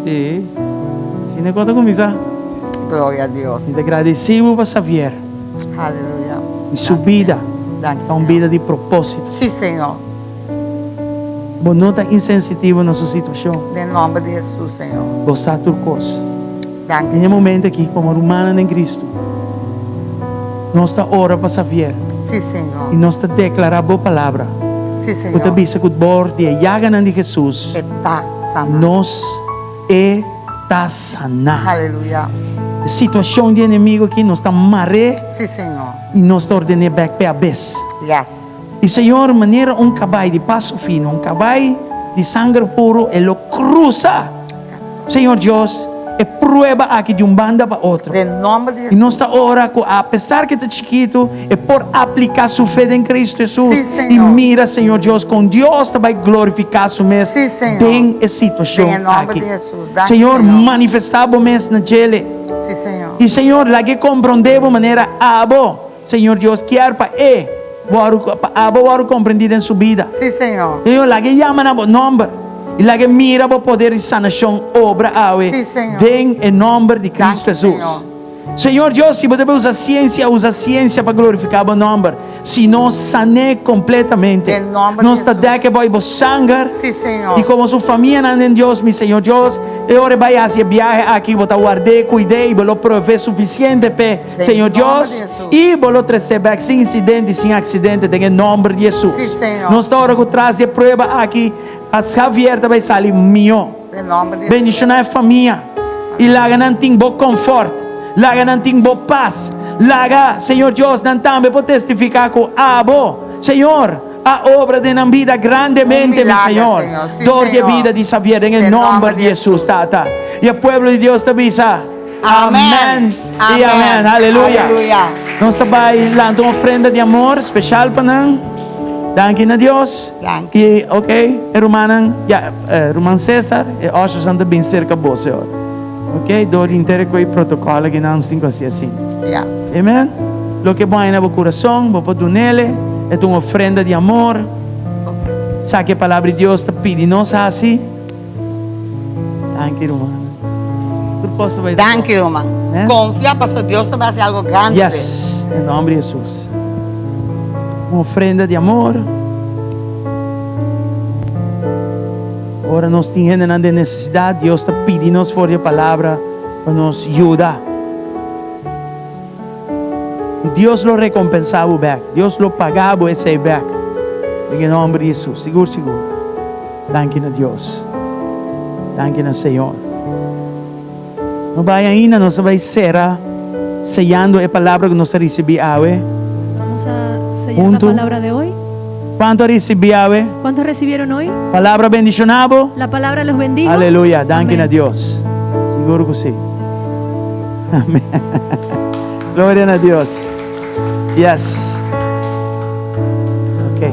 Sí. Asina ku a ta kuminsá. Gloria a Dios. Mi ta gradisí bo pa Xavier. Aleluya. I su bida ta un bida di propósito. Sí, Señor. Bo no ta insensitivo na su situashon. Den nomber di Hesus, Señor. Bo sa tur kos. Danki, Den e Señor. momento aki, komo rumannan den Cristo, nos ta ora pa Xavier. Sí, Señor. I nos ta deklará bo palabra. Sí, Ku ta Señor. bisa ku dor di e yaganan di Hesus. E ta saná. Nos e ta saná. Aleluya. E situashon di enemigo aki nos ta mar'é. Sí, Señor. I nos ta orden'é bèk p'e abes. Yes. I Señor, manera un kabai di paso fino, un kabai di sanger puru, e lo krusa. Señor Dios, e prueba aki di un banda pa otro. Den nomber di I nos Hesus. ta ora ku apesar ku e ta chikitu, e por apliká su fe den Cristo Hesus. Sí, I Señor. mira, Señor Dios, kon Dios ta bai glorifiká su mes Sí, Señor. den e situashon Den e nomber aki. di Hesus. Danki, Señor, Señor. manifestá bo mes na djele. Sí, Señor. I Señor, lag'é komprondé bo manera abo, Señor Dios, kier pa e wòrdu, pa abo wòrdu komprendí den su bida. Sí, Señor. Señor, lag'é yama na bo nòmber. I laga e mira bo poder di sanashon obra awe den e nòmber di Kristu Hesus. Señor Dios, si bo debe usa siensia, usa siensia pa glorifiká bo nòmber. Si no, san'é kompletamente. Nos ta dèk e bo i bo sanger. I komo su famianan den Dios, mi Señor Dios, e ora e bai hasi e biahe aki, bo ta ward'é, kuid'é i bo lo provee sufisiente p'e, Señor Dios, i bo lo tres'é bèk sin insidente i sin aksidente den e nòmber di Hesus. Nos ta ora ku tras di e prueba aki, Javier ta bai sali mihó. Bendishoná e famia i laga nan tin bo konfòrt, laga nan tin bo pas. Laga, Señor Dios, nan tambe por testifiká ku abo, Señor, a obra den nan bida grandemente, mi Señor, dor di e bida di Xavier, den e nòmber di Hesus, Tata. I e pueblo di Dios ta bisa, Amèn i amèn. Aleluya. Nos ta bai lanta un ofrenda di amor speshal pa nan. Danki na Dios. Danki. I ok, e rumannan, ya, ruman Cesar, e ushersnan ta bin serka bo, señor. Ok, dor di inter ku e protokòl aki nan nos tin ku hasi asina. Ya. Amen. Loke bo haña na bo kurason, bo por dun'ele. E ta un ofrenda di amor. Sa ke Palabra di Dios ta pidi nos hasi. Danki, rumannan. Tur kos ta bai ta bon. Danki, ruman. Amen. Konfia pasobra Dios ta bai hasi algo grandi p'e. Yes, den nòmber di Hesus. Un ofrenda di amor. Ora nos tin hendenan den nesesidat, Dios ta pidi nos for di e Palabra pa nos yuda. I Dios lo rekompensá bo bèk. Dios lo paga bo esei bèk. Den e nòmber di Hesus. Sigur, sigur. Danki na Dios. Danki na Señor. No bai ainda, nos ta bai sera seyando e palabra ku nos a risibí awe. Vamos a sellar la Huntu. palabra de hoy. Kuantu a risibí awe? ¿Cuántos recibieron hoy? Palabra bendishoná bo? La palabra los bendijo. Aleluya, danki na Amén. Dios. Sigur ku sí. Amén. Gloria na Dios. Yes. Ok.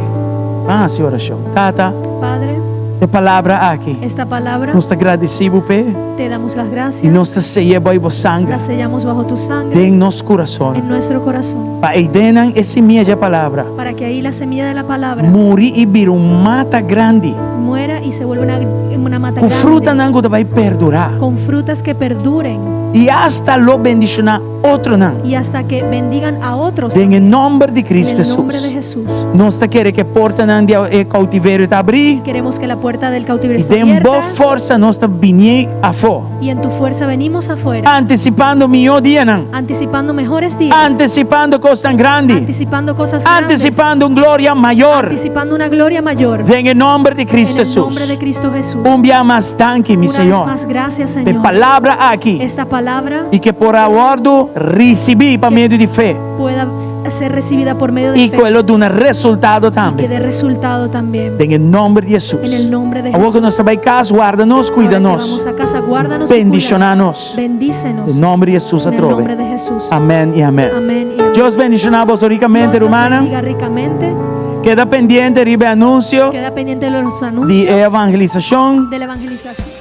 Ban hasi orashon. Tata, Padre, e palabra aki, esta palabra nos ta gradisí bo p'e te damos las i gracias. nos ta sey'é bou bo sanger La sellamos bajo tu sangre den nos kurason. en nuestro corazón. Pa eidennan e simia dje palabra Para que ahí la semilla de la palabra muri i bira un mata grandi muera y se vuelva una, una mata ku grande frutanan ku ta bai perdurá con frutas que perduren i asta lo bendishoná otronan. Y hasta que bendigan a otros Den e también. nomber di Cristo En el nombre de Hesus. Jesús. Nos ta kere ku e portanan di e koutiverio ta abrí. Queremos que la puerta del cautiverio I esté den bo abierta. forsa nos ta bini afó. Y en tu fuerza venimos afuera. Antisipando mihó dianan. Anticipando mejores días. Antisipando kosnan grandi. Anticipando cosas grandes. Antisipando un gloria mayor. Anticipando una gloria mayor. Den e nomber di Cristo En el nombre Hesus. de Cristo Jesús. Un bia mas danki, mi Una vez Señor. más, gracias, P'e Señor. palabra aki. Esta palabra. I ke por a wòrdu risibí pa medio di fe. Pueda ser recibida por medio de I fe. ku e lo duna resultado Y que tambe. dé resultado también. Den e nòmber di Hesus. En el nombre de Awor ku Jesús. nos ta bai kas, warda nos, kuida Ahora que nos. vamos a casa, guárdanos y Bendishoná cuídanos. nos. Bendícenos. Den nòmber di Hesus En el atrobe. nombre de Jesús. Amèn i amèn. Amén y amén. Dios bendishoná boso rikamente, Dios los rumannan. bendiga ricamente. Keda pendiente riba e anunsio Queda pendiente de los di anuncios e evangelisashon. de la evangelización.